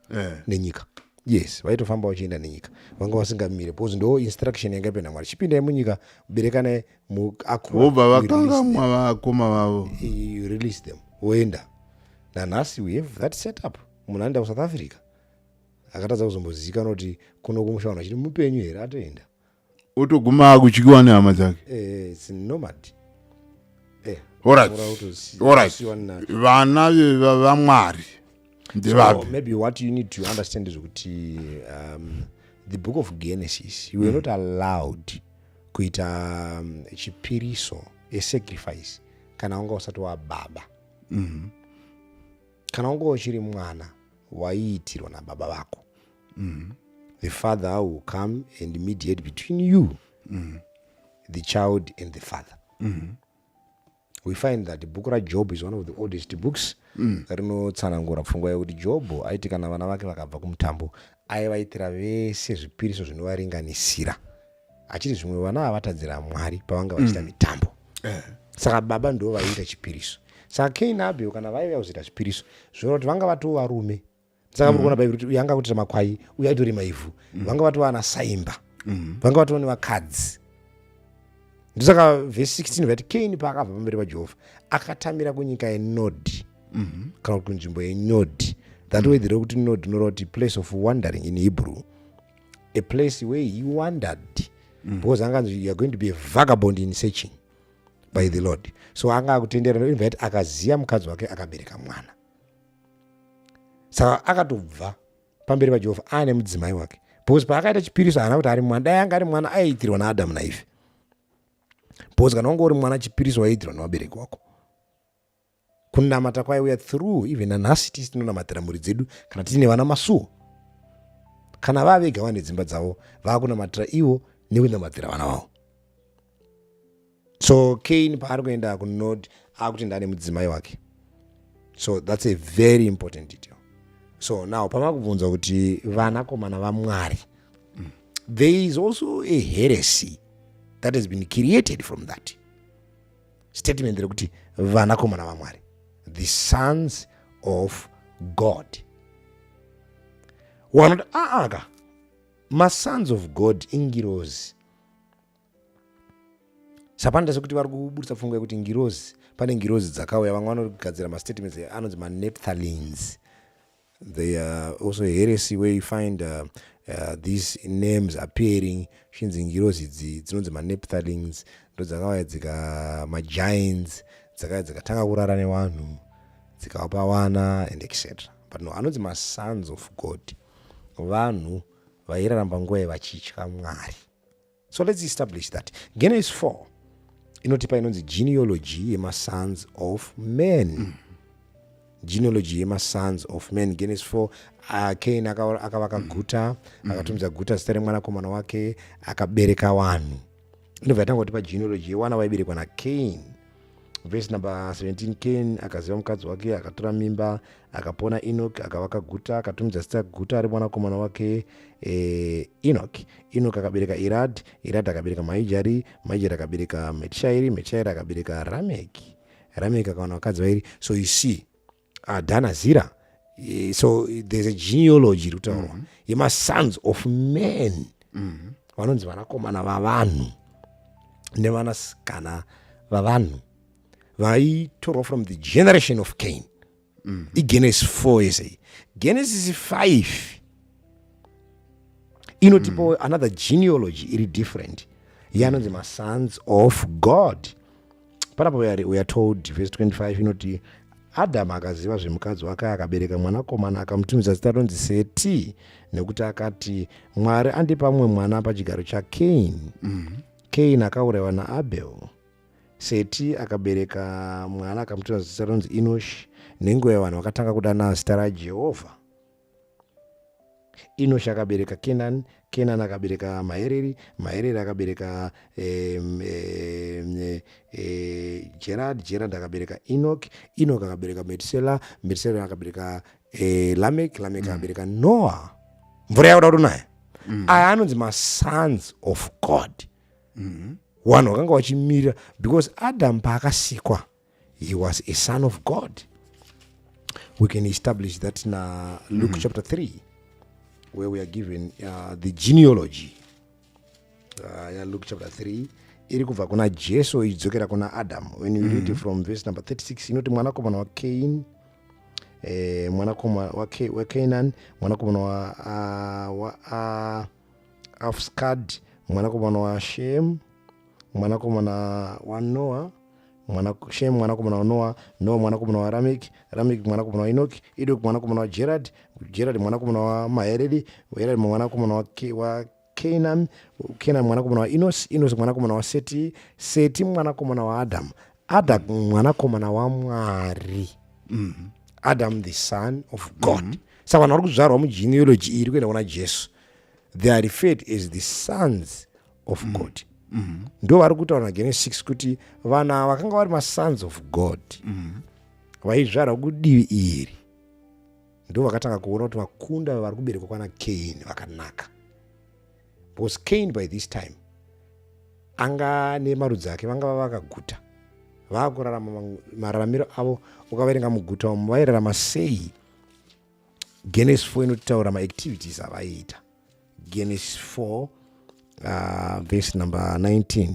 nenyika. Yes, vaitofamba vachienda nenyika, vanga vasingamire, because ndo instruction yanga ipenda Mwari: "Chipindai munyika, berekanai." Vobva vakangamwa vakoma vavo. You release them, woenda. Nanhasi we have that setup. Munhu anoenda kuSouth Africa, akatadza kuzombozivikanwa kuti kuno kumusha vanhu vachiri mupenyu here, atoenda. Otoguma akutyiwa nehama dzake. It's nomad. Alright, vana vamwari ndevapi? So maybe what you need to understand is kuti the book of Genesis, you were not allowed kuita chipiriso, a sacrifice, kana wanga usati wababa. Kana wanga uchiri mwana, waiitirwa nababa vako. The father will come and mediate between you, the child, and the father. We find that bhuku raJob is one of the oldest books rinotsanangura pfungwa yekuti Jobho aiti kana vana vake vakabva kumutambo, aivaitira vese zvipiriso zvinovaringanisira, achiti zvimwe vana havatadzira Mwari pavanga vachiita mitambo. Saka baba ndo vaiita chipiriso. Saka Cain naAbel kana vaiuya kuzoita zvipiriso, zvoreva kuti vanga vatoo varume. Saka muri kuona Bhaibheri kuti uyu anga akutoita makwai, uyu aitorima ivhu. Vanga vatova ana saimba, vanga vatova nevakadzi. Ndosaka vhesi 16 vati Cain paakabva pamberi paJehovha akatamira kunyika yeNodhi, kana kuti kunzvimbo yeNodhi. That word rekuti Nod rinoreva kuti place of wandering in Hebrew, a place where he wandered, because anganzi you are going to be a vagabond in searching by the Lord. So anga akutendera invite, akaziya mukadzi wake, akabereka mwana. Saka akatobva pamberi paJehovha aane mudzimai wake, because paakaita chipiriso haana kuti ari mwana. Dai anga ari mwana, aiitirwa naAdhamu naEve, because kana wanga uri mwana, chipiriso waiitirwa nevabereki wako. Kunamata kwaiuya through. Even nanhasi tisi tinonamatira mhuri dzedu kana tiine vana masuo. Kana vavega vane dzimba dzavo, vaakunamatira ivo nekunamatira vana vavo. So Cain paari kuenda kuNod, akuti ndane mudzimai wake. So that's a very important detail. So now pamakubvunza kuti vanakomana vaMwari, there is also a heresy that has been created from that statement rekuti vanakomana vaMwari, the sons of God. Wanoti aaka masons of God ingirozi. Sapanoita sekuti vari kuburitsa pfungwa yekuti ngirozi, pane ngirozi dzakauya. Vamwe vanogadzira mastatements anonzi manephthalines. They are also heresy where you find these names appearing, chinzi ngirozi idzi dzinonzi manephthalines ndo dzakauya dzika magiants, dzakauya dzikatanga kurara nevanhu, dzikavapa vana and etc. But no, anonzi masons of God vanhu vairaramba nguva yevachitya Mwari. So let's establish that. Genesis 4 inotipa inonzi genealogy yemasons of men. Genealogy yemasons of men, Genesis 4. Cain akavaka guta, akatumidza guta zita remwanakomana wake, akabereka vanhu. Inobva yatanga kutipa genealogy yevana vaiberekwa naCain. Verse number 17, Cain akaziva mukadzi wake, akatora mimba, akapona Enoch. Akavaka guta, akatumidza zita guta remwanakomana wake Enoch. Enoch akabereka Irad, Irad akabereka Maijari, Maijari akabereka Metushaeri, Metushaeri akabereka Rameki, Rameki akawana vakadzi vairi. So you see Ada naZira. So there's a genealogy iri kutaurwa yemasons of men, vanonzi vanakomana vavanhu nevanasikana vavanhu vaitorwa from the generation of Cain. IGenesis 4 yese. Genesis 5 inotipawo another genealogy iri different yanonzi masons of God. Panapo we are told, verse 25 inoti Adamu akaziva zvemukadzi wake, akabereka mwanakomana, akamutumidza zita rinonzi Seti, nekuti akati, "Mwari andipa mumwe mwana pachigaro chaCain." Cain akaurayiwa naAbel. Seti akabereka mwana, akamutumidza zita rinonzi Enosh. Nenguva yavanhu vakatanga kudana zita raJehovha. Enosh akabereka Kenan, Kenan akabereka Mahereri, Mahereri akabereka Gerard, Gerard akabereka Enoch, Enoch akabereka Metusela, Metusela akabereka Lamek, Lamek akabereka Noah. Mvura yakuda kutonaya. Aya anonzi masons of God, vanhu vakanga vachimirira, because Adam paakasikwa he was a son of God. We can establish that na Luke chapter 3, where we are given the genealogy yaLuke chapter 3 iri kubva kuna Jesu ichidzokera kuna Adam. When you read from verse number 36, inoti mwanakomana waCain, mwanakomana waCainan, mwanakomana wa Arphaxad, mwanakomana waShem, mwanakomana waNoah, mwana Shem mwanakomana waNoah, Noah mwanakomana waRamik, Ramik mwanakomana waEnoch, Enoch mwanakomana waGerard, Gerard mwanakomana waMahereri, Herad mwanakomana waCainan, Canaan mwanakomana waEnos, Enos mwanakomana waSeti, Seti mwanakomana waAdam, Adam mwanakomana waMwari. Adam the son of God. Saka vanhu vari kuzvarwa mugenealogy iri kuenda kuna Jesu, they are referred as the sons of God. Ndo vari kutaura naGenesis 6 kuti vana vakanga vari masons of God vaizvarwa kudivi iri ndo vakatanga kuona kuti vakunda vari kuberekwa kwana Cain vakanaka, because Cain by this time anga nemarudzi ake vangava vakaguta. Vakurarama mararamiro avo. Ukaverenga muguta umu vairarama sei? Genesis 4 inotaura maactivities avaiita. Genesis 4 verse number 19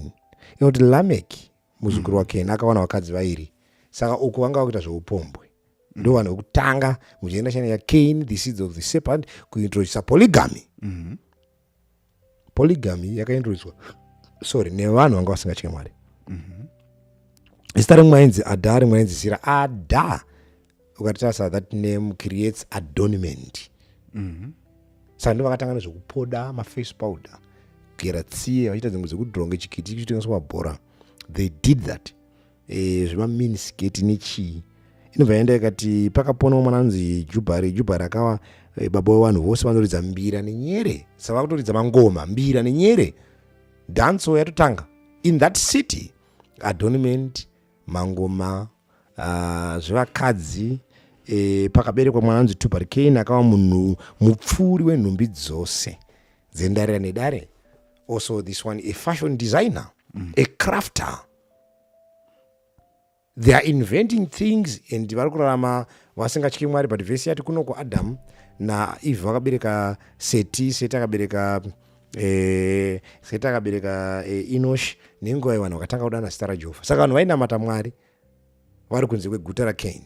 inoti Lamek muzukuru waKain akawana vakadzi vairi. Saka uku vanga vakuita zveupombwe. Ndo vanhu vekutanga mugeneration yaCain, the seeds of the serpent, kuintrodusa polygamy. Polygamy yakaintroducwa, sorry, nevanhu vanga vasingatye Mwari. Zita rimwe ainzi Ada, rimwe ainzi Zira. Ada, ukatarisa, that name creates adornment. Saka ndo vakatanga nezvekupoda, maface powder, kugera tsiye, vachiita dzimwe dzekudhironga chikiti chichitengeswa mabhora. They did that, zvemaminiskirt nechii. Inobva yaenda ikati pakaponwa mwana anonzi Jubhari. Jubhari akava baba wevanhu vose vanoridza mbira nenyere. Saka vakutoridza mangoma, mbira nenyere, dancehall yatotanga in that city. Adornment, mangoma, zvevakadzi. Pakaberekwa mwana anonzi Tubal Cain, akava munhu mupfuri wenhumbi dzose dzendarira nedare. Also this one, a fashion designer, a crafter. They are inventing things and vari kurarama vasingatyi Mwari. But vhesi yati kunoko Adamu naEve vakabereka Seti. Seti akabereka Enosh. Nenguva iyo vanhu vakatanga kudana zita raJehovha. Saka vanhu vainamata Mwari vari kunze kweguta raCain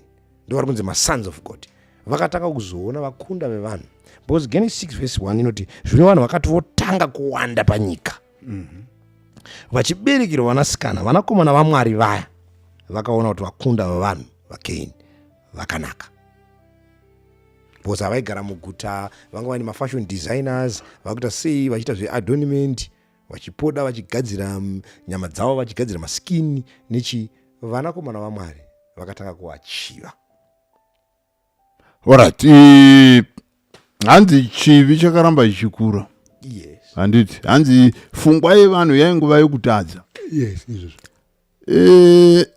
ndo vari kunzi masons of God. Vakatanga kuzoona vakunda vevanhu, because Genesis 6 verse 1 inoti zvino vanhu vakati votanga kuwanda panyika, vachiberekerwa vanasikana, vanakomana vaMwari vaya vakaona kuti vakunda vevanhu vaCain vakanaka, because havaigara muguta, vanga vaine mafashion designers, vakuita sei, vachiita zveadornment, vachipoda, vachigadzira nyama dzavo, vachigadzira maskin nechi. Vanakomana vaMwari vakatanga kuvachiva. Alright, hanzi chivi chakaramba chichikura. Yes. Handiti hanzi pfungwa yevanhu yaingova yekutadza? Yes, izvozvo.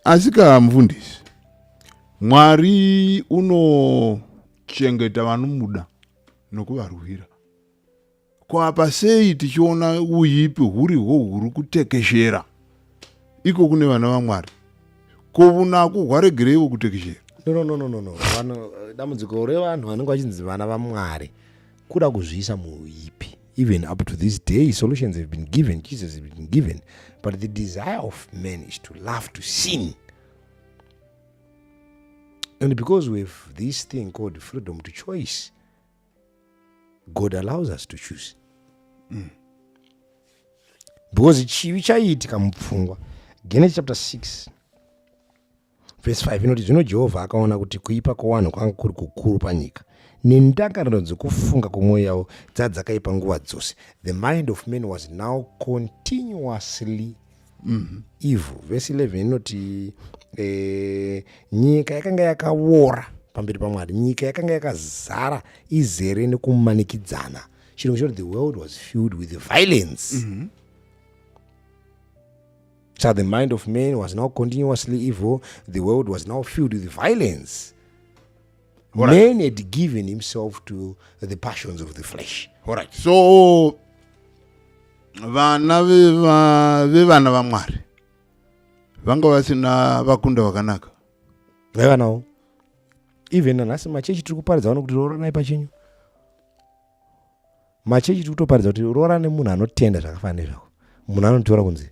Asi ka mufundisi, Mwari unochengeta vanomuda nokuvarwira. Ko apa sei tichiona uipi hurihwo huri kutekeshera iko kune vana vaMwari? Ko vunaku hwaregereiwo kutekeshera? No. Vanhu, dambudziko revanhu vanenge vachinzi vana vaMwari kuda kuzviisa muuipi. Even up to this day, solutions have been given, Jesus has been given, but the desire of man is to love to sin. And because we have this thing called freedom to choice, God allows us to choose, because chivi chaiitika mupfungwa. Genesis chapter 6 verse 5 inoti zvino Jehovha akaona kuti kuipa kwowanhu kwanga kuri kukuru panyika, nendangariro dzekufunga kwomwoyo yavo dzadzakaipa nguva dzose. The mind of man was now continuously evil. Verse 11 inoti nyika yakanga yakaora pamberi paMwari, nyika yakanga yakazara izere nekumanikidzana. Chirungu chinoti the world was filled with violence. So the mind of man was now continuously evil. The world was now filled with violence. Man had given himself to the passions of the flesh. Alright, so vana vevana vaMwari vanga vasina vakunda vakanaka? Vaiva nawo. Even nanhasi machechi tiri kuparidza vano kuti rooranai pachenyu. Machechi tiri kutoparidza kuti roora nemunhu anotenda zvakafanana nezvako, munhu anotora kunze.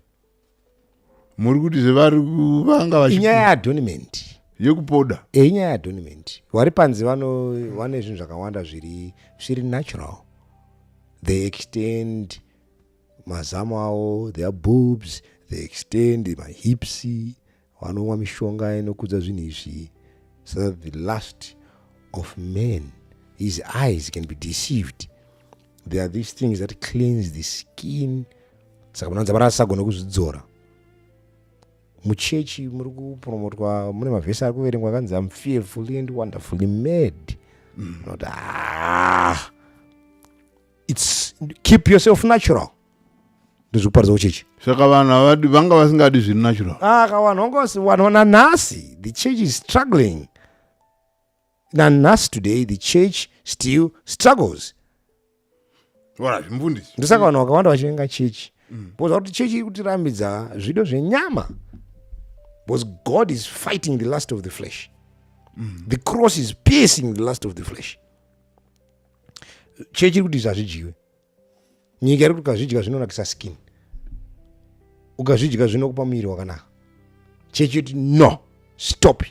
Muri kuti zvevari vanga vachi Inyaya yeadornment. Yekupoda. Inyaya yeadornment. Vari panze vano vane zvinhu zvakawanda zviri natural. They extend mazamu avo, their boobs, they extend mahips. Vanomwa mishonga inokudza zvinhu izvi so that the lust of man, his eyes can be deceived. There are these things that cleanse the skin. Saka munanzi vara asagone kuzvidzora. Muchechi muri kupromotwa, mune mavhesi ari kuverengwa akanzi "I'm fearfully and wonderfully made." Unoti, ah, it's keep yourself natural. Ndozvikuparidza kuchechi. Saka vanhu havadi, vanga vasingadi zviri natural. Aka vanhu vanga vanhu nanhasi the church is struggling. Nanhasi, today the church still struggles. Alright, mufundisi. Ndosaka vanhu vakawanda vachivenga chechi, because kuti chechi iri kutirambidza zvido zvenyama. Because God is fighting the lust of the flesh. The cross is piercing the lust of the flesh. Chechi iri kuti izvi hazvidyiwe. Nyika iri kuti ukazvidya zvinonakisa skin, ukazvidya zvinokupa muviri wakanaka. Chechi yoti no, stop.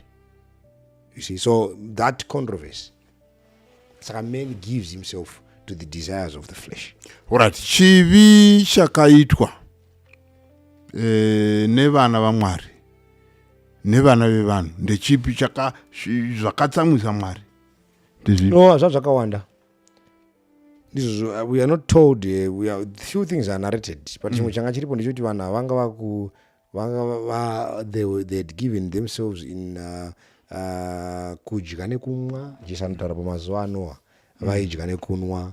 You see, so that controversy. Saka man gives himself to the desires of the flesh. Alright, chivi chakaitwa nevana vaMwari nevana vevanhu ndechipi zvakatsamwisa Mwari? Ndezvipi? No, zvakawanda ndizvozvo. We are not told, we are, few things are narrated, but chimwe changa chiripo ndechekuti vanhu havanga vaku vanga va, they had given themselves in kudya nekumwa. Jesu anotaura pamazuva aNoa, vaidya nekunwa,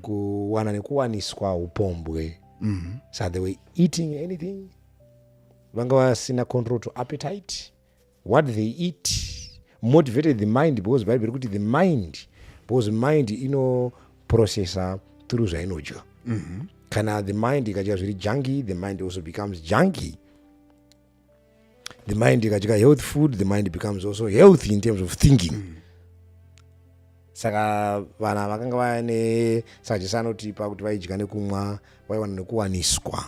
kuwana nekuwaniswa, upombwe. So they were eating anything, vanga vasina control to appetite. What they eat motivated the mind, because Bible kuti the mind, because mind inoprocessa through zvainodya. Kana the mind ikadya zviri junky, the mind also becomes junky. The mind ikadya health food, the mind becomes also healthy in terms of thinking. Saka vana vakanga vaine, saka Jesu anotipa kuti vaidya nekumwa, vaiwana nekuwaniswa.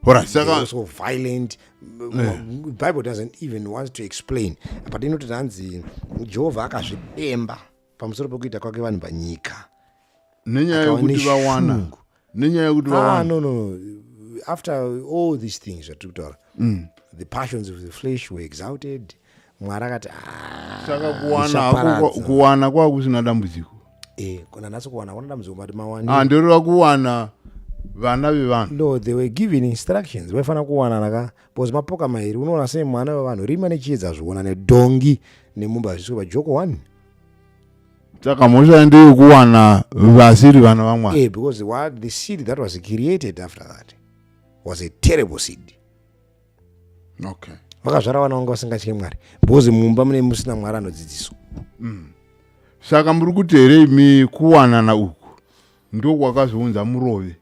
Alright, They were saka also violent. Bible doesn't even want to explain, but inoti hanzi Jehovha akazvidemba pamusoro pekuita kwake vanhu panyika. Nenyaya Akava yekuti vawana neshungu. Nenyaya yekuti Ah, vawana. No, after all these things zvatiri kutaura, the passions of the flesh were exalted. Mwari akati, "Ah, Saka kuwana ndichaparadza." kuwana kwakusina dambudziko. Eh, kuna nhasi kuwana kuna dambudziko, but mawani. Ah, ndoreva kuwana vana vevanhu. No, they were given instructions, vaifanira kuwanana ka, because mapoka mairi. Unoona sei mwana wevanhu, rima nechiedza zviona nedhongi nemumba zviswe pajoko one? Saka mhosva ndeyekuwana vasiri vana vaMwari. Eh, because what the seed that was created after that was a terrible seed. Vakazvara vana vanga vasingatye Mwari, because mumba mune musina Mwari anodzidziswa. Saka muri kuti here imi kuwanana uku ndokwakazounza murove?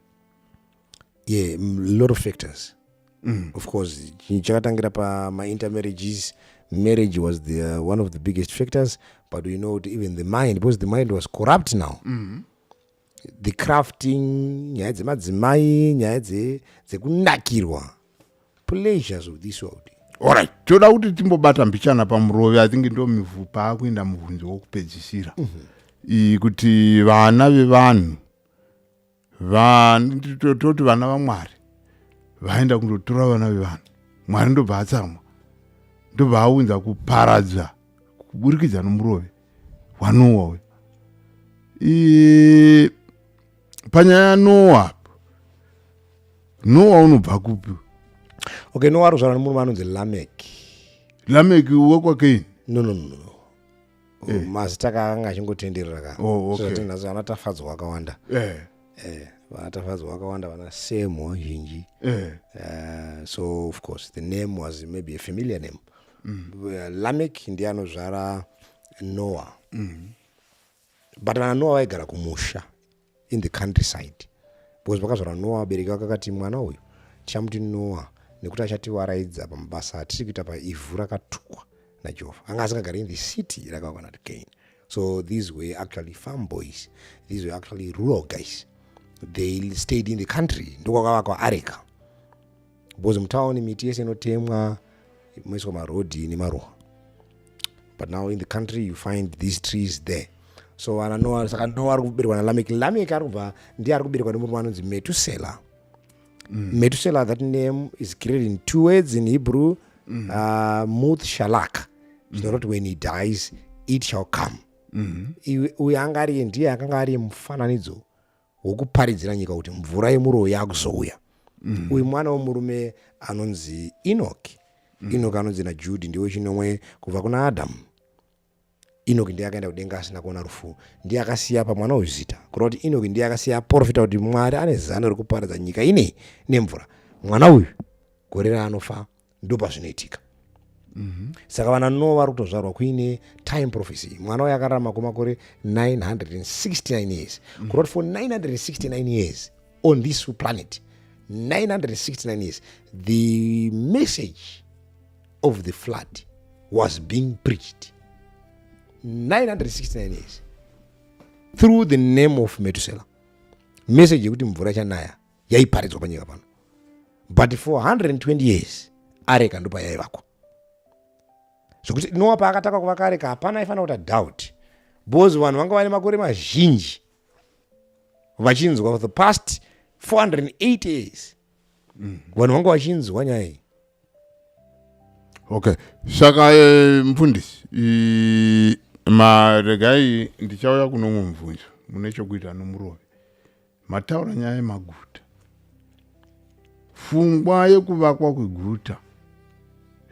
Yeah, lot of factors. Of course, chinhu chakatangira pamaintermarriages. Marriage was the one of the biggest factors, but we know that even the mind, because the mind was corrupt now, the crafting, nyaya dzemadzimai, nyaya dzekunakirwa, pleasures of this world. Alright, toda kuti timbobata mbichana pamurove. I think ndo mivhu paakuenda mubvunzo wokupedzisira iyi, kuti vana vevanhu, toti vana vaMwari vaenda kundotora vana vevanhu, Mwari ndobva atsamwa, ndobva aunza kuparadza kuburikidza nomurove waNoa uyu. Panyaya yaNoa apo, Noa unobva kupi? Okay, Noa ari kuzvarwa nemurume anonzi Lamek. Lameki wekwaKaini? No, mazita kaanga achingotenderera ka. Oh, okay. Nhasi vana Tafadzwa vakawanda. Vana Tafadzwa vakawanda, vana Semu vazhinji. So of course the name was maybe a familiar name. Lamek ndiye anozvara Noah. But vana Noah vaigara kumusha, in the countryside, because pakazvarwa Noah, vabereki vakakati mwana uyu tichamuti Noah nekuti achatiwaraidza pamabasa atiri kuita paivhu rakatukwa naJehovha. Anga asingagari in the city rakavakwa naCain. So these were actually farm boys, these were actually rural guys. They stayed in the country, ndokwakavakwa areka, because mutauni miti yese inotemwa, moiswa marodhi nemaruwa, but now in the country you find these trees there. So vana Noa, saka Noa ari kuberekwa naLamek. Lamek ari kubva, ndiye ari kuberekwa nemurume anonzi Metusela. Metusela, that name is created in two words in Hebrew, muth shalak, zvinoreva kuti when he dies it shall come. Uyu anga ari, ndiye akanga ari mufananidzo wokuparidzira nyika kuti mvura yemurove yakuzouya. Uyu mwana wemurume anonzi Enoch. Enoch anonzi naJude ndiwe chinomwe kubva kuna Adamu. Enoch ndiye akaenda kudenga asina kuona rufu, ndiye akasiya pamwana uyu zita, kureva kuti Enoch ndiye akasiya aprofita kuti Mwari ane zano rekuparadza nyika inei nemvura. Mwana uyu gore raanofa ndo pazvinoitika. Saka vana Noa vari kutozvarwa kuine time prophecy. Mwana uyu akararama kwemakore 969 years, kureva kuti for 969 years on this planet, 969 years, the message of the flood was being preached. 969 years through the name of Metusela. Message yekuti mvura ichanaya yaiparidzwa panyika pano, but for 120 years areka ndopayaivakwa, zvokuti Noa paakatanga kuvaka areka, hapana aifanira kuita doubt, because vanhu vanga vane makore mazhinji vachinzwa. For the past 480 years vanhu vanga vachinzwa nyaya iyi. Okay, saka mufundisi, maregai ndichauya kuno umwe mubvunzo mune chokuita nomurove. Mataura nyaya yemaguta. Pfungwa yekuvakwa kweguta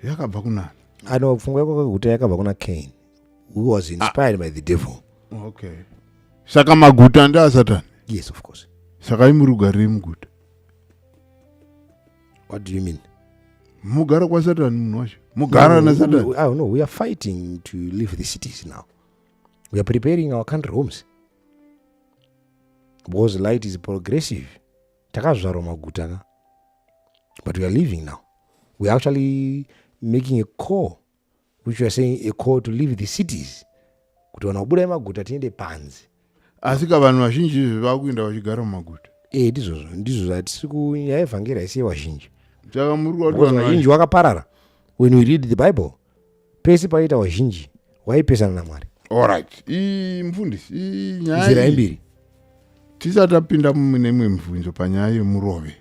yakabva kunani? Ano, pfungwa yako kweguta yakabva kuna Cain, who was inspired by the devil. Okay, saka maguta ndeasatani? Yes, of course. Saka imuri kugarirei muguta? What do you mean? Mugara kwasatani, munhu wacho mugara nasatani. Oh, no, we are fighting to leave the cities now. We are preparing our country homes because light is progressive. Takazvarwa maguta ka, but we are leaving now. We are actually making a call, which we are saying, a call to leave the cities, kuti vanhu vabuda maguta, tiende panze. Asi ka vanhu vazhinji vakuenda vachigara mumaguta. E, ndizvozvo, ndizvo zvatisi kunyaya yevhangeri haisiye vazhinji. Saka muri kuda kuti Because vanhu vazhinji vakaparara. When we read the Bible, pese paita vazhinji waipesana naMwari. Alright, mufundisi, nyaya nzira iyi- yembiri. Tisati tapinda mune imwe mibvunzo panyaya yemurove,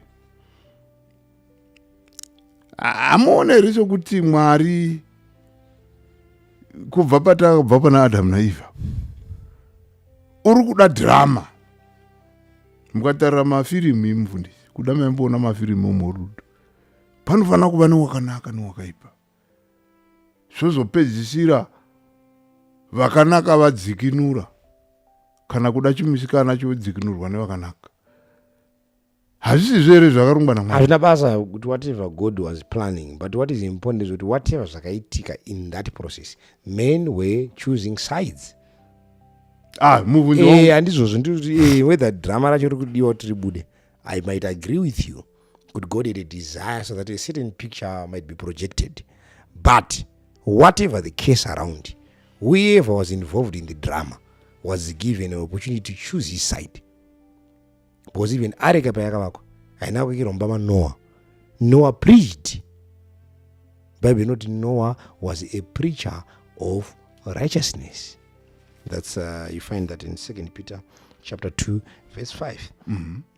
hamuone here sokuti Mwari, kubva patakabva pana Adamu naEvha, uri kuda dhirama? Mukatarira mafirimu, imufundisi, kuda maimboona mafirimu omuHollywood, panofanira kuva newakanaka newakaipa, zvozopedzisira vakanaka vadzikinura, kana kuda chimusikana chodzikinurwa nevakanaka. Hazvisizvo here zvakarongwa naMwari? Hazvina basa kuti whatever God was planning, but what is important is kuti whatever zvakaitika in that process, men were choosing sides. Ah, mubvunzo Eh, handizvozvo, ndikuti whether drama racho riri kudiwa kuti ribude, I might agree with you kuti God had a desire so that a certain picture might be projected, but whatever the case around, whoever was involved in the drama was given an opportunity to choose his side, because even areka payakavakwa haina kuvakirwa mumba maNoah. Noah preached. Bible inoti Noah was a preacher of righteousness. That's you find that in Second Peter chapter 2 verse 5.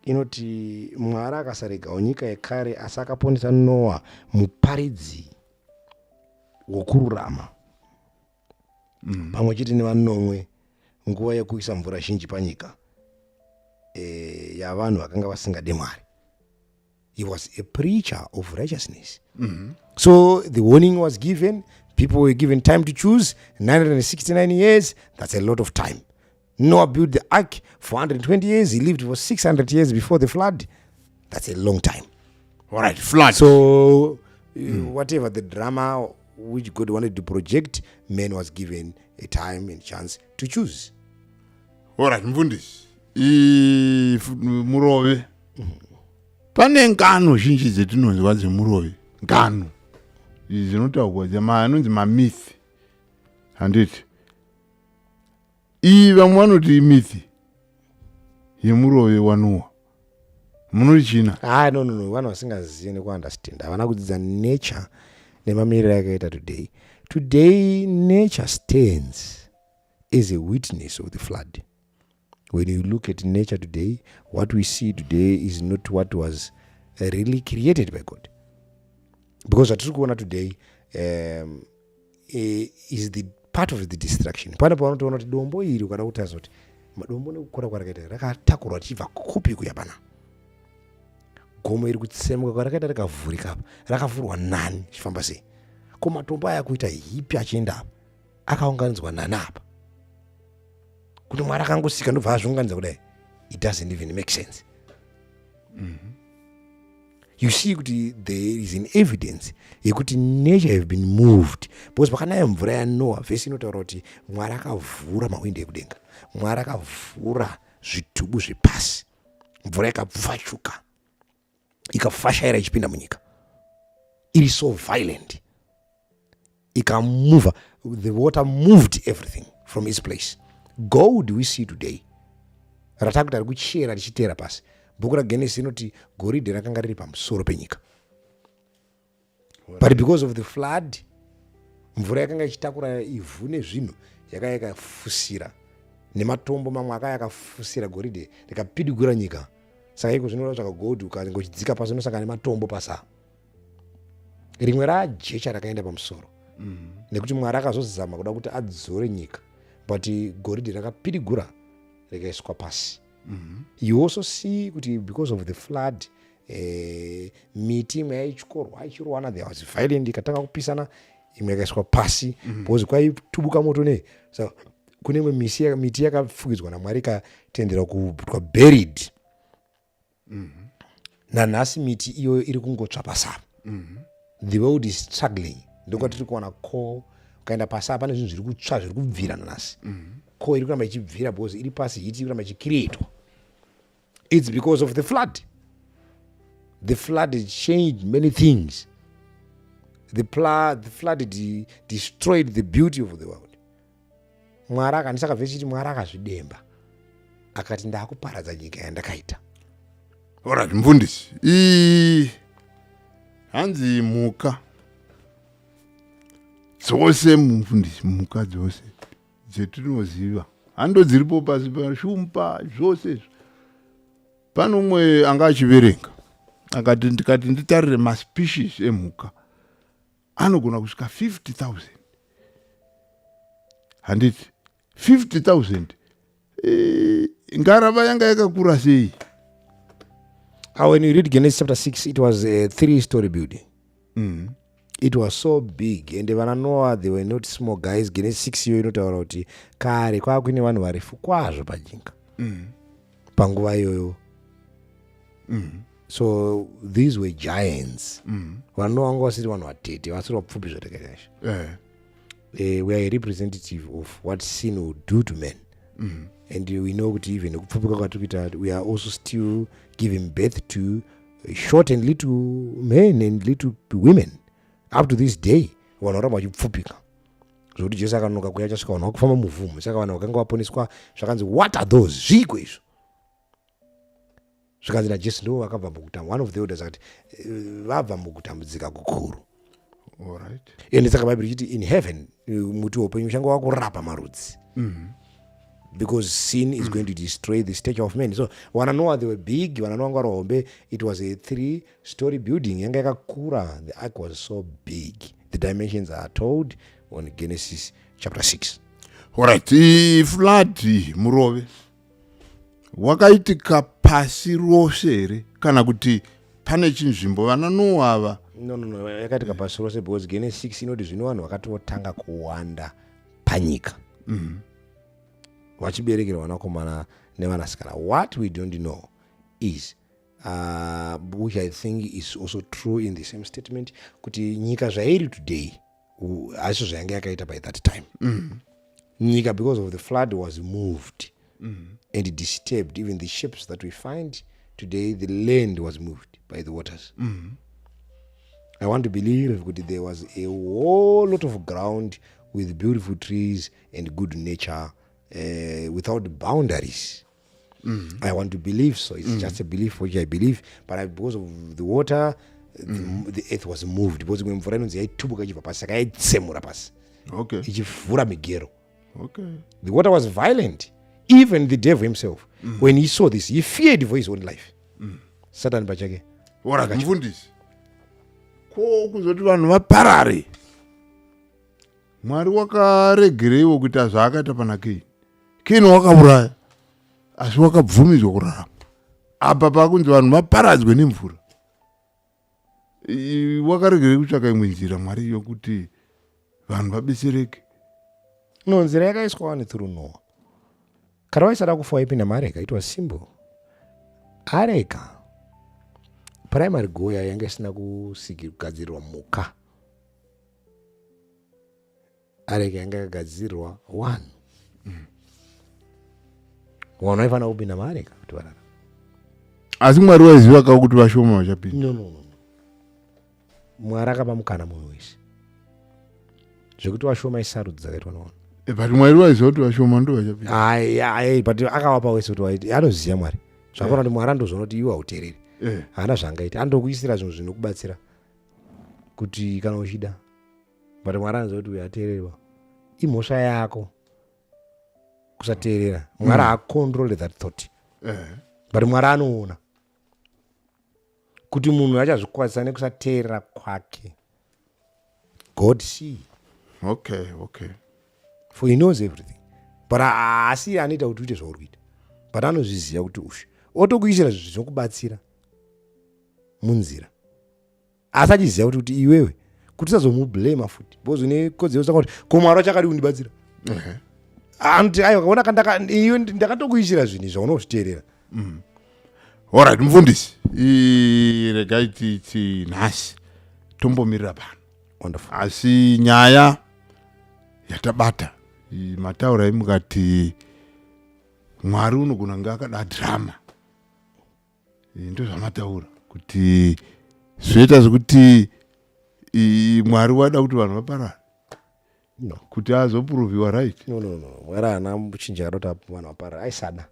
Inoti Mwari akasaregawo nyika yekare, asi akaponesa Noah, muparidzi wokururama, pamwe chete nevanomwe, nguva yekuisa mvura zhinji panyika yavanhu vakanga vasingade Mwari. He was a preacher of righteousness. So the warning was given, people were given time to choose. 969 years, that's a lot of time. Noah built the ark for 120 years. He lived for 600 years before the flood. That's a long time. Alright, flood. So whatever the drama which God wanted to project, man was given a time and chance to choose. Alright, mufundisi, murove, pane ngano zhinji dzetinonzwa dzemurove, ngano idzi dzinotaurwa anonzi mamyth, handiti? Iyi vamwe vanoti imyth yemurove waNoah. Munoti china? Ah, no, vanhu vasingazivi nekuunderstand, havana kudzidza nature nemamiriro akaita today. Today nature stands as a witness of the flood. When you look at nature today, what we see today is not what was really created by God, because zvatiri kuona today is the part of the destruction. Pane paunotoona kuti dombo iri, ukada kutarisa kuti madombo nekukura kwarakaita, rakatakurwa richibva kupi kuya pana gomo iri, kutsemuka kwarakaita, rikavhurika apa, rakavhurwa nani, chifamba sei? Ko matombo aya kuita heap achienda apa, akaunganidzwa nani apa? Kuti Mwari akangosika ndobva azviunganidza kudai? It doesn't even make sense. You see kuti there is an evidence yekuti nature have been moved, because pakanaya mvura yaNoah, vhesi inotaura kuti Mwari akavhura mahwindo ekudenga, Mwari akavhura zvitubu zvepasi, mvura ikapfachuka, ikafashaira ichipinda munyika, iri so violent. Ikamova. The water moved everything from its place. Gold we see today ratakuti ari kuchera richiteera pasi, bhuku raGenesis inoti goridhe rakanga riri pamusoro penyika, but because of the flood, mvura yakanga ichitakura ivhu nezvinhu, yakanga yakafusira nematombo mamwe akanga yakafusira goridhe, rikapidigura nyika. Saka iko zvino tsvaka gold, ukangochidzika pasi unosangana nematombo pasa. Rimwe rajecha rakaenda pamusoro. Nekuti Mwari akazozama kuda kuti adzore nyika, but goridhe rakapidigura rikaiswa pasi. You also see kuti because of the flood, miti imwe yaityorwa ichirowana, there was violent, ikatanga kupisana, imwe yakaiswa pasi because kwaitubuka moto nei. So kune imwe miti yakafukidzwa naMwari, ikatendera kuitwa buried. Nanhasi miti iyoyo iri kungotsva pasava. The world is struggling. Ndokwatiri kuwana coal. Ukaenda pasi apa pane zvinhu zviri kutsva, zviri kubvira nanhasi. Coal iri kuramba ichibvira because iri pasi, heat iri kuramba ichicreatwa. It's because of the flood. The flood changed many things. The flood destroyed the beauty of the world. Mwari akandisaka vhesi chiti Mwari akazvidemba, akati, "Ndakuparadza nyika yandakaita." Alright, mufundisi, hanzi mhuka dzose, mufundisi, mhuka dzose dzetinoziva hando dziripo pasi pashumba zvose izvo. Pane umwe anga achiverenga akati, ndikati nditarire maspecies emhuka, anogona kusvika 50,000, handiti? 50,000. Ngarava yanga yakakura sei? When you read Genesis chapter 6, it was a three story building. It was so big. And vana Noah, they were not small guys. Genesis 6 iyo inotaura kuti kare kwava kuine vanhu varefu kwazvo panyika panguva iyoyo. So these were giants. Vana Noah vanga vasiri vanhu vatete, vasiri vapfupi zvatakaita. We are a representative of what sin will do to men. And we know kuti even kupfupika kwatiri kuita, we are also still giving birth to short and little men and little women up to this day. Vanhu varamba vachipfupika zvokuti Jesu akanonoka kuya, achasvika vanhu vakufamba muvhumu. Saka vanhu vakanga vaponeswa, zvakanzi, "What are those? Zviiko izvo?" Zvikanzi naJesu, ndo vakabva mukutam, one of the elders akati, "Vabva mukutambudzika kukuru." Ende saka Bhaibheri ichiti in heaven, muti weupenyu uchange wakurapa marudzi because sin is going to destroy the stature of men. So vana Noah, they were big. Vana Noah vanga vari hombe. It was a three story building, yanga yakakura. The ark was so big. The dimensions are told on Genesis chapter 6. Alright, flood, murove wakaitika pasi rose here, kana kuti pane chinzvimbo vana Noah ava? No, yakaitika pasi rose because Genesis 6 inoti zvino vanhu vakatotanga kuwanda panyika vachiberekerwa vanakomana nevanasikana. What we don't know is, which I think is also true in the same statement, kuti nyika zvairi today haisi zvayanga yakaita by that time. Nyika, because of the flood, was moved and disturbed. Even the shapes that we find today, the land was moved by the waters. I want to believe kuti there was a whole lot of ground with beautiful trees and good nature, without boundaries. I want to believe so. It's just a belief which I believe, but because of the water, the earth was moved because imwe mvura inonzi yaitubuka ichibva pasi, saka yaitsemura pasi ichivhura migero. The water was violent. Even the devil himself, when he saw this, he feared for his own life. Satan pachake. Alright, mufundisi, ko kuzoti vanhu vaparare, Mwari wakaregereiwo kuita zvaakaita pana Kaini? Kaini wakauraya asi wakabvumidzwa kurarama. Apa pakunzi vanhu vaparadzwe nemvura, wakaregerei kutsvaka imwe nzira Mwari yokuti vanhu vabetsereke? No, nzira yakaiswa wani through Noah. Kana waisada kufa, waipinda muareka. It was simple. Areka, primary goal yayo yanga isina kugadzirirwa mhuka. Areka yanga yakagadzirirwa vanhu. Vanhu vaifanira kupinda muareka kuti vararame. Asi Mwari waiziva ka kuti vashoma vachapinda? No. Mwari akapa mukana munhu wese. Zvekuti vashoma isarudzo dzakaitwa navanhu. But Mwari waiziva kuti vashoma ndo vachapinda. Ai, ai, but akavapa wese kuti waiti anoziva Mwari. Zvakaona kuti Mwari andozoona kuti iwe hauteereri. Haana zvaangaita, andokuisira zvinhu zvinokubatsira kuti kana uchida, but Mwari anoziva kuti uyu ateererwa, imhosva yako kusateerera. Mwari haacontrole that thought, but Mwari anoona kuti munhu achazvikwadzisa nekusateerera kwake. God see. Okay. For he knows everything, but haasi anoita kuti uite zvauri kuita, but anozviziva kuti ushe otokuisira zvinhu zvinokubatsira munzira, asi achiziva kuti iwewe kuti usazomublame futi, because une kodzero saka kuti ko Mwari wachakadi kundibatsira. Anoti aiwa, kaona kandaka iwe ndakatokuisira zvinhu izvi zvaunozviteerera. Alright, mufundisi, regai titi nhasi tombomirira pano. Wonderful. Asi nyaya yatabata, mataurai mukati Mwari unogona kunge akada drama. Ndozvamataura kuti zvoita zvekuti Mwari wada kuti vanhu vaparare No. kuti azoproviwa right. No, Mwari haana chinja akadoti vanhu vaparara, aisada,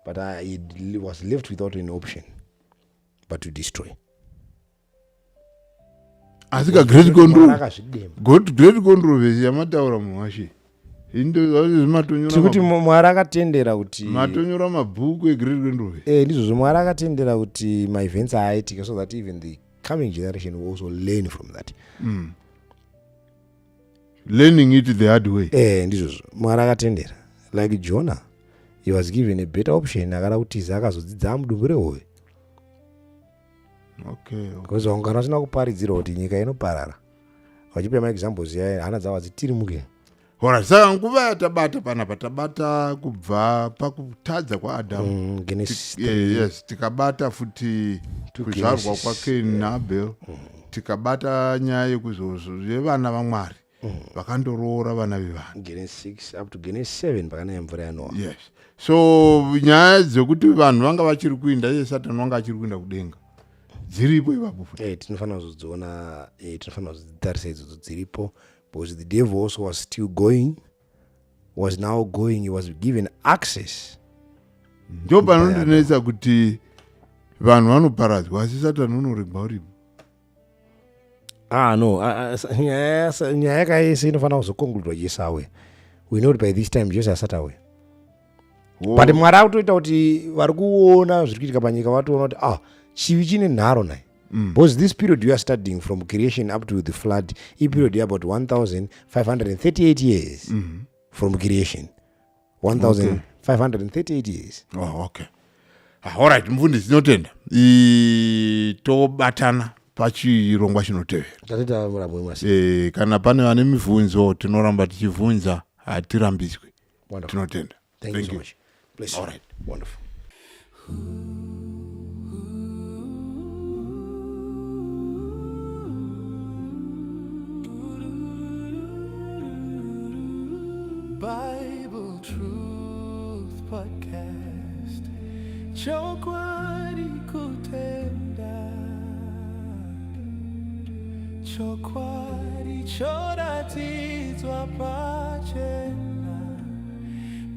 but he was left without an option but to destroy. Asi ka great Mwari control akazvidemba. Great controversy yamataura, munhu washe, indozvimatonyora. Tiri kuti Mwari akatendera kuti Matonyora mabhuku egreat controversy. Ndizvozvo, Mwari akatendera kuti maevents aaitika so that even the coming generation will also learn from that. Learning it the hard way. Ndizvozvo, Mwari akatendera. Like Jonah, he was given a better option, akada kutiza, akazodzidza mudumbu rehove. Because vangana vasina kuparidzirwa kuti nyika inoparara, vachipa maexamples yaya, hana dzavo hadzitirimuke. Alright, saka nguva yatabata panapa, tabata kubva pakutadza kwaAdhamu. Genesis. Yes, tikabata futi To kuzvarwa Genesis. kwaKain naAbel, tikabata nyaya yekuzozo yevana vaMwari vakandoroora vana vevanhu. Genesis 6 up to Genesis 7 pakanaya mvura yaNoa. Yes, so nyaya dzekuti vanhu vanga vachiri kuinda, iye Satani vanga achiri kuinda kudenga, dziripo ipapo futi. Tinofanira kuzodziona, tinofanira kuzodzitarisa idzodzo, dziripo, because the devil also was still going, was now going, he was given access. Ndo panondinetsa kuti vanhu vanoparadzwa asi Satani unoregwa uripo. Ah no, ah, ah, nyaya yakaese inofanira kuzoconcludwa Jesu auya. We know kuti by this time Jesu asati auya. But Mwari akutoita kuti vari kuona zviri kuitika panyika vatoona kuti ah, chivi chine nharo nai, because this period you are studying from creation up to the flood, iperiod yeabout 1538 years from creation, 1538 years. Oh, okay. Ah, alright, mufundisi, tinotenda. Tobatana pachirongwa chinotevera. Tatoita murambo wemasi. Kana pane vane mibvunzo, tinoramba tichibvunza, hatirambidzwi. Wonderful. Tinotenda. Thank you so much. Bless you. All right. Wonderful. Bible Truth Podcast. Chokwadi kutenda. Chokwadi choratidzwa pachena.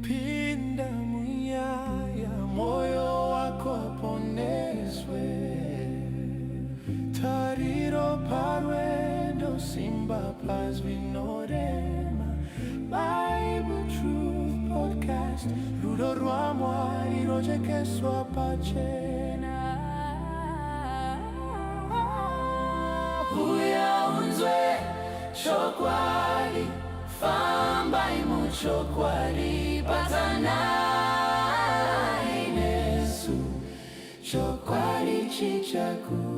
Pinda munyaya, moyo wako poneswe. Tariro parwendo, simba pazvinorema. Bible Truth Podcast, rudo rwaMwari rojekeswa pachena. Uya unzwe chokwadi, fambai muchokwadi, batanai nesu, chokwadi chichaku